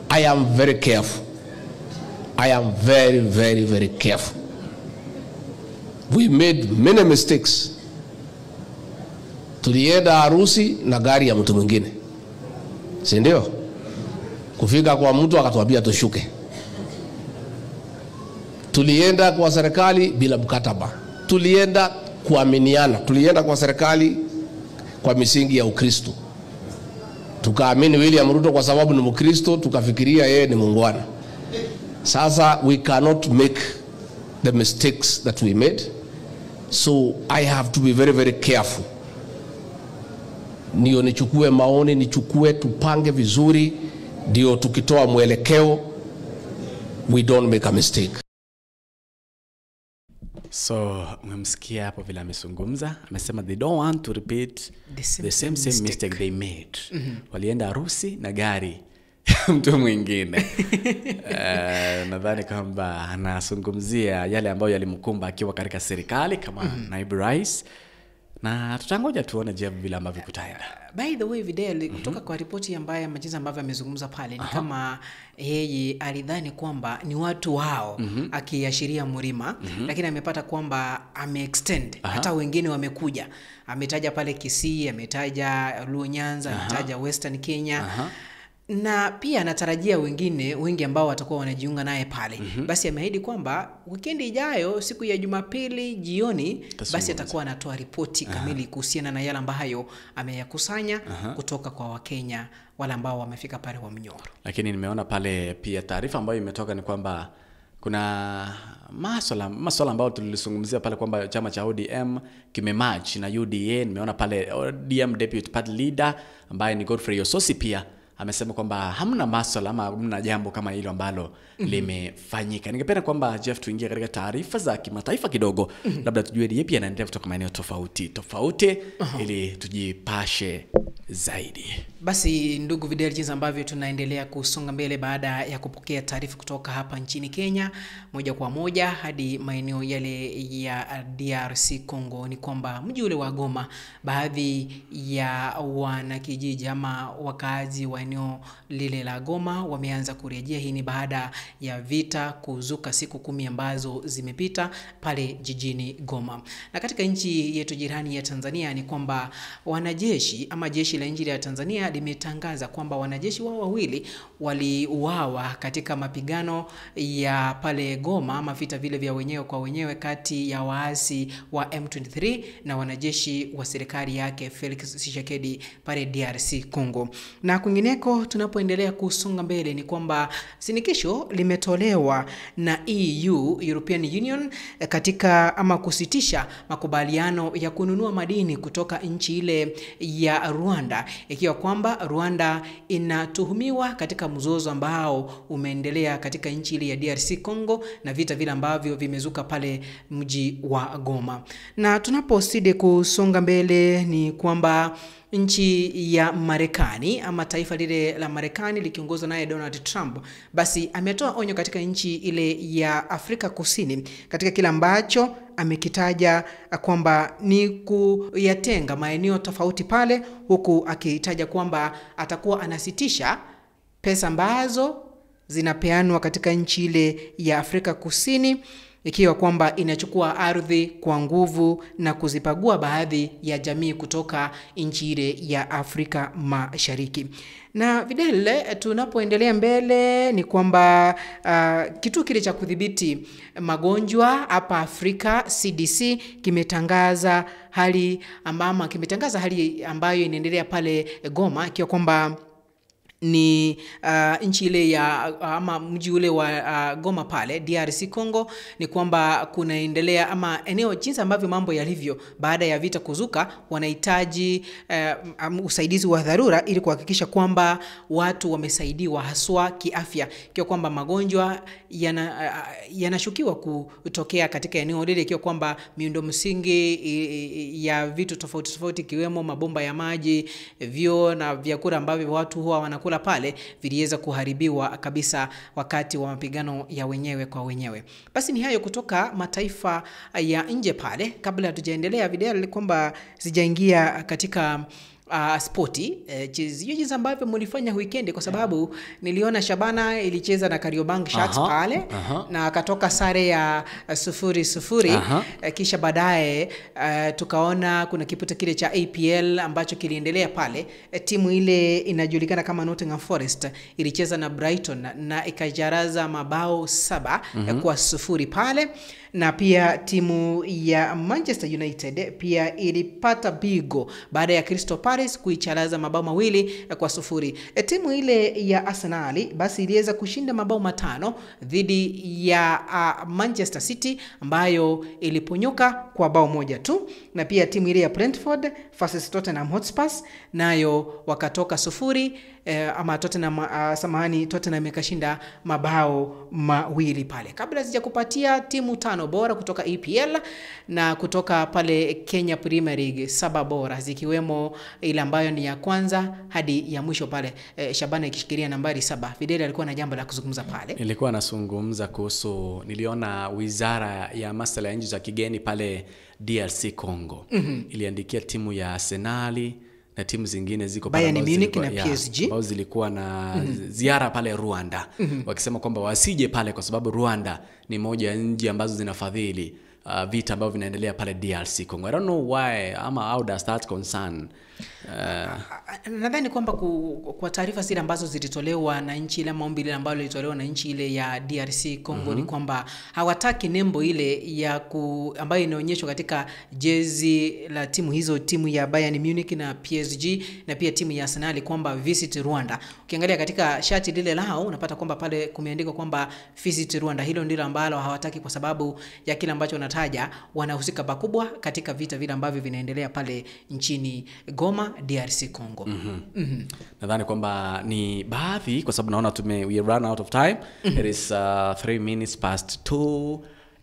I am very careful. I am very, very, very careful. We made many mistakes. Tulienda harusi na gari ya mtu mwingine. Si ndio? Kufika kwa mtu akatuambia tushuke. Tulienda kwa serikali bila mkataba. Tulienda kuaminiana. Tulienda kwa serikali kwa misingi ya Ukristo. Tukaamini William Ruto kwa sababu ni Mkristo, tukafikiria yeye ni muungwana. Sasa we cannot make the mistakes that we made. So I have to be very, very careful. Ndio nichukue maoni, nichukue tupange vizuri, ndio tukitoa mwelekeo we don't make a mistake. So umemsikia hapo vile amezungumza, amesema they don't want to repeat the same mistake they made. Walienda harusi na gari mtu mwingine. Nadhani kwamba anazungumzia yale ambayo yalimkumba akiwa katika serikali kama naibu rais. Na tutangoja tuone je vile ambavyo kutaenda. By the way, Vidal, kutoka kwa ripoti ambayo majiza ambavyo amezungumza pale ni kama yeye alidhani kwamba ni watu wao akiashiria Mlima, lakini amepata kwamba ame-extend hata wengine wamekuja. Ametaja pale Kisii, ametaja Luo Nyanza, ametaja Western Kenya. Na pia anatarajia wengine wengi ambao watakuwa wanajiunga naye pale. Basi ameahidi kwamba wikendi ijayo siku ya Jumapili jioni basi atakuwa anatoa ripoti kamili kuhusiana na yale ambayo ameyakusanya kutoka kwa Wakenya wale ambao wamefika pale wa Mnyoro. Lakini nimeona pale pia taarifa ambayo imetoka ni kwamba kuna masuala ambayo tulizungumzia pale kwamba chama cha ODM kimematch na UDA. Nimeona pale ODM Deputy Party Leader ambaye ni Godfrey Ososi pia amesema kwamba hamna masuala ama hamna jambo kama hilo ambalo limefanyika. Ningependa kwamba Jeff tuingie katika taarifa za kimataifa kidogo, labda tujue ni yapi yanaendelea kutoka maeneo tofauti tofauti ili tujipashe zaidi. Basi ndugu Videl, jinsi ambavyo tunaendelea kusonga mbele baada ya kupokea taarifa kutoka hapa nchini Kenya moja kwa moja hadi maeneo yale ya DRC Congo, ni kwamba mji ule wa Goma, baadhi ya wanakijiji ama wakazi wa eneo lile la Goma wameanza kurejea. Hii ni baada ya vita kuzuka siku 10 ambazo zimepita pale jijini Goma. Na katika nchi yetu jirani ya Tanzania ni kwamba wanajeshi ama jeshi la nchi ya Tanzania limetangaza kwamba wanajeshi wao wawili waliuawa katika mapigano ya pale Goma ama vita vile vya wenyewe kwa wenyewe kati ya waasi wa M23 na wanajeshi wa serikali yake Felix Tshisekedi pale DRC Congo. Na kwingineko tunapoendelea kusonga mbele ni kwamba sinikisho limetolewa na EU, European Union, katika ama kusitisha makubaliano ya kununua madini kutoka nchi ile ya Rwanda, ikiwa kwamba Rwanda inatuhumiwa katika mzozo ambao umeendelea katika nchi ile ya DRC Congo na vita vile ambavyo vimezuka pale mji wa Goma. Na tunapozidi kusonga mbele ni kwamba nchi ya Marekani ama taifa lile la Marekani likiongozwa naye Donald Trump basi ametoa onyo katika nchi ile ya Afrika Kusini katika kile ambacho amekitaja kwamba ni kuyatenga maeneo tofauti pale, huku akitaja kwamba atakuwa anasitisha pesa ambazo zinapeanwa katika nchi ile ya Afrika Kusini, ikiwa kwamba inachukua ardhi kwa nguvu na kuzipagua baadhi ya jamii kutoka nchi ile ya Afrika Mashariki. Na videle tunapoendelea mbele ni kwamba kituo kile cha kudhibiti magonjwa hapa Afrika CDC kimetangaza hali ambayo inaendelea pale Goma, ikiwa kwamba ni nchi ile ya ama mji ule wa Goma pale DRC Congo, ni kwamba kunaendelea ama eneo jinsi ambavyo mambo yalivyo baada ya vita kuzuka, wanahitaji usaidizi wa dharura ili kuhakikisha kwamba watu wamesaidiwa haswa kiafya, ikiwa kwamba magonjwa yanashukiwa kutokea katika eneo lile, ikiwa kwamba miundo msingi ya vitu tofauti tofauti ikiwemo mabomba ya maji, vyoo na vyakula ambavyo watu huwa wanakula pale viliweza kuharibiwa kabisa wakati wa mapigano ya wenyewe kwa wenyewe. Basi ni hayo kutoka mataifa ya nje pale. Kabla hatujaendelea video kwamba sijaingia katika sporti, jinsi ambavyo mlifanya weekend, kwa sababu niliona Shabana ilicheza na Kariobangi Sharks pale na akatoka sare ya 0-0. Kisha baadaye tukaona kuna kiputa kile cha APL ambacho kiliendelea pale. Timu ile inajulikana kama Nottingham Forest ilicheza na Brighton na ikajaraza mabao 7 kwa 0 pale. Na pia timu ya Manchester United pia ilipata bigo baada ya Crystal Palace kuicharaza mabao 2 kwa 0. Timu ile ya Arsenal basi iliweza kushinda mabao 5 dhidi ya Manchester City ambayo iliponyoka kwa bao 1 tu. Na pia timu ile ya Brentford versus Tottenham Hotspur nayo wakatoka 0, ama Tottenham samahani, Tottenham ikashinda mabao 2 pale. Kabla sijakupatia timu 5 bora kutoka EPL na kutoka pale Kenya Premier League 7 bora, zikiwemo ile ambayo ni ya kwanza hadi ya mwisho pale, Shabana ikishikilia nambari 7. Fidel alikuwa na jambo la kuzungumza pale. Nilikuwa nazungumza kuhusu, niliona wizara ya masuala ya nchi za kigeni pale DRC Congo iliandikia timu ya Arsenal na timu zingine ziko pale Bayern Munich na PSG ambao zilikuwa na ziara pale Rwanda, wakisema kwamba wasije pale kwa sababu Rwanda ni moja ya nchi ambazo zinafadhili vita ambavyo vinaendelea pale DRC Congo. I don't know why ama how does that concern Nadhani kwamba kwa taarifa zile ambazo zilitolewa na nchi ile, maombi ile ambayo ilitolewa na nchi ile ya DRC Congo, ni kwamba hawataki nembo ile ya ambayo inaonyeshwa katika jezi la timu hizo, timu ya Bayern Munich na PSG na pia timu ya Arsenal, kwamba visit Rwanda. Ukiangalia katika shati lile lao unapata kwamba pale kumeandikwa kwamba visit Rwanda. Hilo ndilo ambalo hawataki kwa sababu ya kile ambacho wanataja wanahusika pakubwa katika vita vile ambavyo vinaendelea pale nchini Goma, DRC Congo. Nadhani kwamba ni baadhi, kwa sababu naona we run out of time. It is 2:03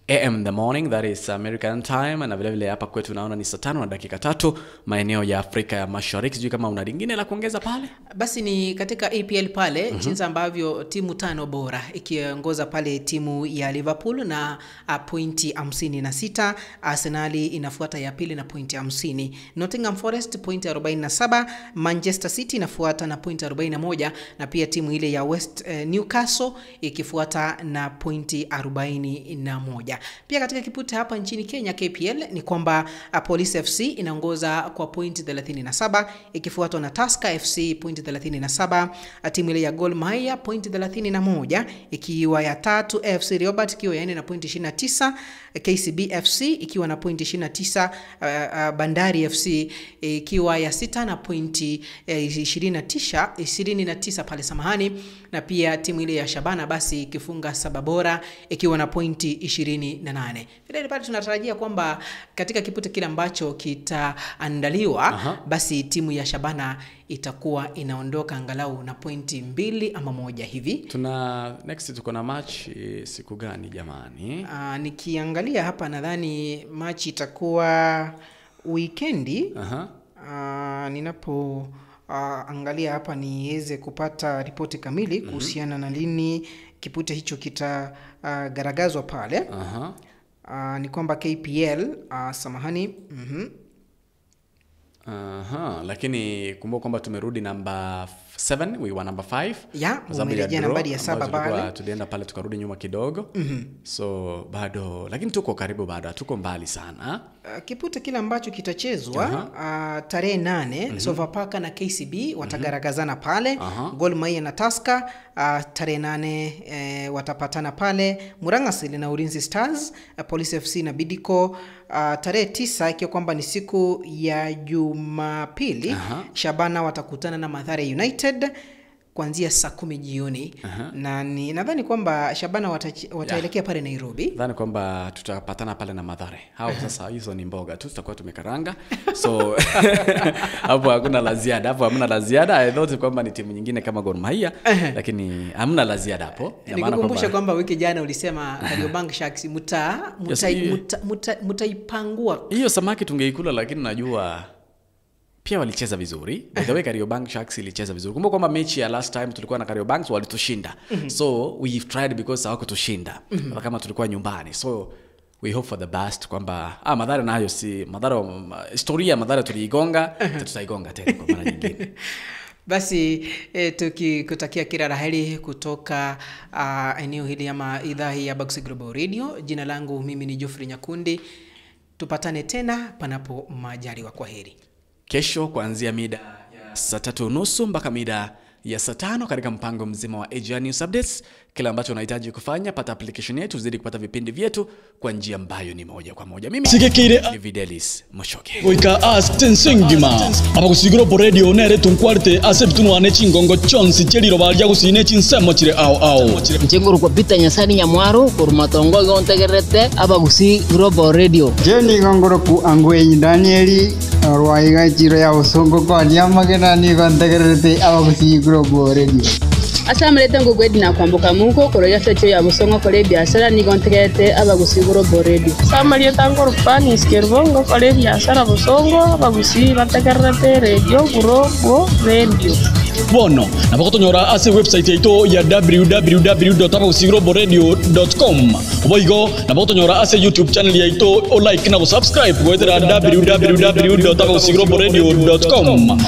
AM in the morning, that is American time, na vile vile hapa kwetu naona ni saa 5:03 maeneo ya Afrika ya Mashariki. Sijui kama una lingine la kuongeza pale. Basi ni katika EPL pale, jinsi ambavyo timu 5 bora ikiongoza pale timu ya Liverpool na pointi 56, Arsenal inafuata ya pili na pointi 50, Nottingham Forest pointi 47, Manchester City inafuata na pointi 41, na pia timu ile ya West Newcastle ikifuata na pointi 41. Pia katika kipute hapa nchini Kenya KPL ni kwamba Police FC inaongoza kwa pointi 37 ikifuatwa na Tusker FC pointi 37, timu ile ya Gor Mahia pointi 31 ikiwa ya tatu, FC Leopards ikiwa ya nne na pointi 29, KCB FC ikiwa na pointi 29, Bandari FC ikiwa ya sita na pointi 29 pale, samahani, na pia timu ile ya Shabana basi ikifunga 7 bora ikiwa na pointi 28. Vile pale tunatarajia kwamba katika kipute kile ambacho kitaandaliwa, basi timu ya Shabana itakuwa inaondoka angalau na pointi 2 ama 1 hivi. Tuna next tuko na match siku gani jamani? Nikiangalia hapa nadhani match itakuwa weekendi. Ninapo angalia hapa niweze kupata ripoti kamili kuhusiana na lini kipute hicho kita garagazwa pale. Ni kwamba KPL, samahani. Lakini kumbuka kwamba tumerudi namba 7, we were number 5. Yeah, umerejea nambari ya 7 pale. Tulienda pale tukarudi nyuma kidogo. So bado, lakini tuko karibu bado, tuko mbali sana. Kipute kile ambacho kitachezwa tarehe 8, Sofapaka na KCB watagaragazana pale. Gor Mahia na Tusker tarehe 8 watapatana pale. Murang'a Seal na Ulinzi Stars, Police FC na Bidco tarehe 9, ikiwa kwamba ni siku ya Jumapili, Shabana watakutana na Mathare United kuanzia saa 10 jioni. Na nadhani kwamba Shabana wataelekea pale Nairobi. Nadhani kwamba tutapatana pale na Mathare. Hao sasa hizo ni mboga tu tutakuwa tumekaranga. So hapo hakuna la ziada, hapo hamna la ziada. I thought kwamba ni timu nyingine kama Gor Mahia, lakini hamna la ziada hapo. Nikukumbusha kwamba wiki jana ulisema Kariobangi Sharks mutaipangua. Hiyo samaki tungeikula, lakini najua pia walicheza vizuri. By the way, Kariobangi Sharks ilicheza vizuri. Kumbuka kwamba mechi ya last time tulikuwa na Kariobangi walitushinda. So we've tried because hawakutushinda. Kama tulikuwa nyumbani. So we hope for the best kwamba Mathare nayo si Mathare, historia Mathare tuliigonga, tutaigonga tena kwa mara nyingine. Basi tukikutakia kila la heri kutoka eneo hili ama idhaa hii ya Abagusii Global Radio. Jina langu mimi ni Geoffrey Nyakundi. Tupatane tena panapo majaliwa. Kwa heri. Kesho kuanzia mida ya saa 3:30 mpaka mida ya saa 5 katika mpango mzima wa AGR News Updates. Kila ambacho unahitaji kufanya, pata application yetu, zidi kupata vipindi vyetu kwa njia ambayo ni moja kwa moja. Mimi ni Videlis Moshoke. Goika astensengima. Abagusii Global Radio nere tunkwarte asebitunwane chingongo chonsi cheliro balya gusine chinsemo chire ao ao. Nchenguru kwa Peter Nyasani Nyamwaro kurumatongo gontegerete Abagusii Global Radio. Jeni gongoro ku Angwenyi Danieli Rwaiga chiro ya usongo kwa nyamagena ni gontegerete Abagusii Global Radio. Asamulete ngugwedi na kwambuka muko koroya secho ya busongo kore biashara ni gontegete Abagusii Global Radio. Samalieta ngorupani iskerbo kore biashara busongo Abagusii bategerete radio Global Radio. Bono nabakotonyora ase website yaito ya www.abagusiiglobalradio.com. Oboigo nabakotonyora ase YouTube channel yaito o like na go subscribe goetera www.abagusiiglobalradio.com.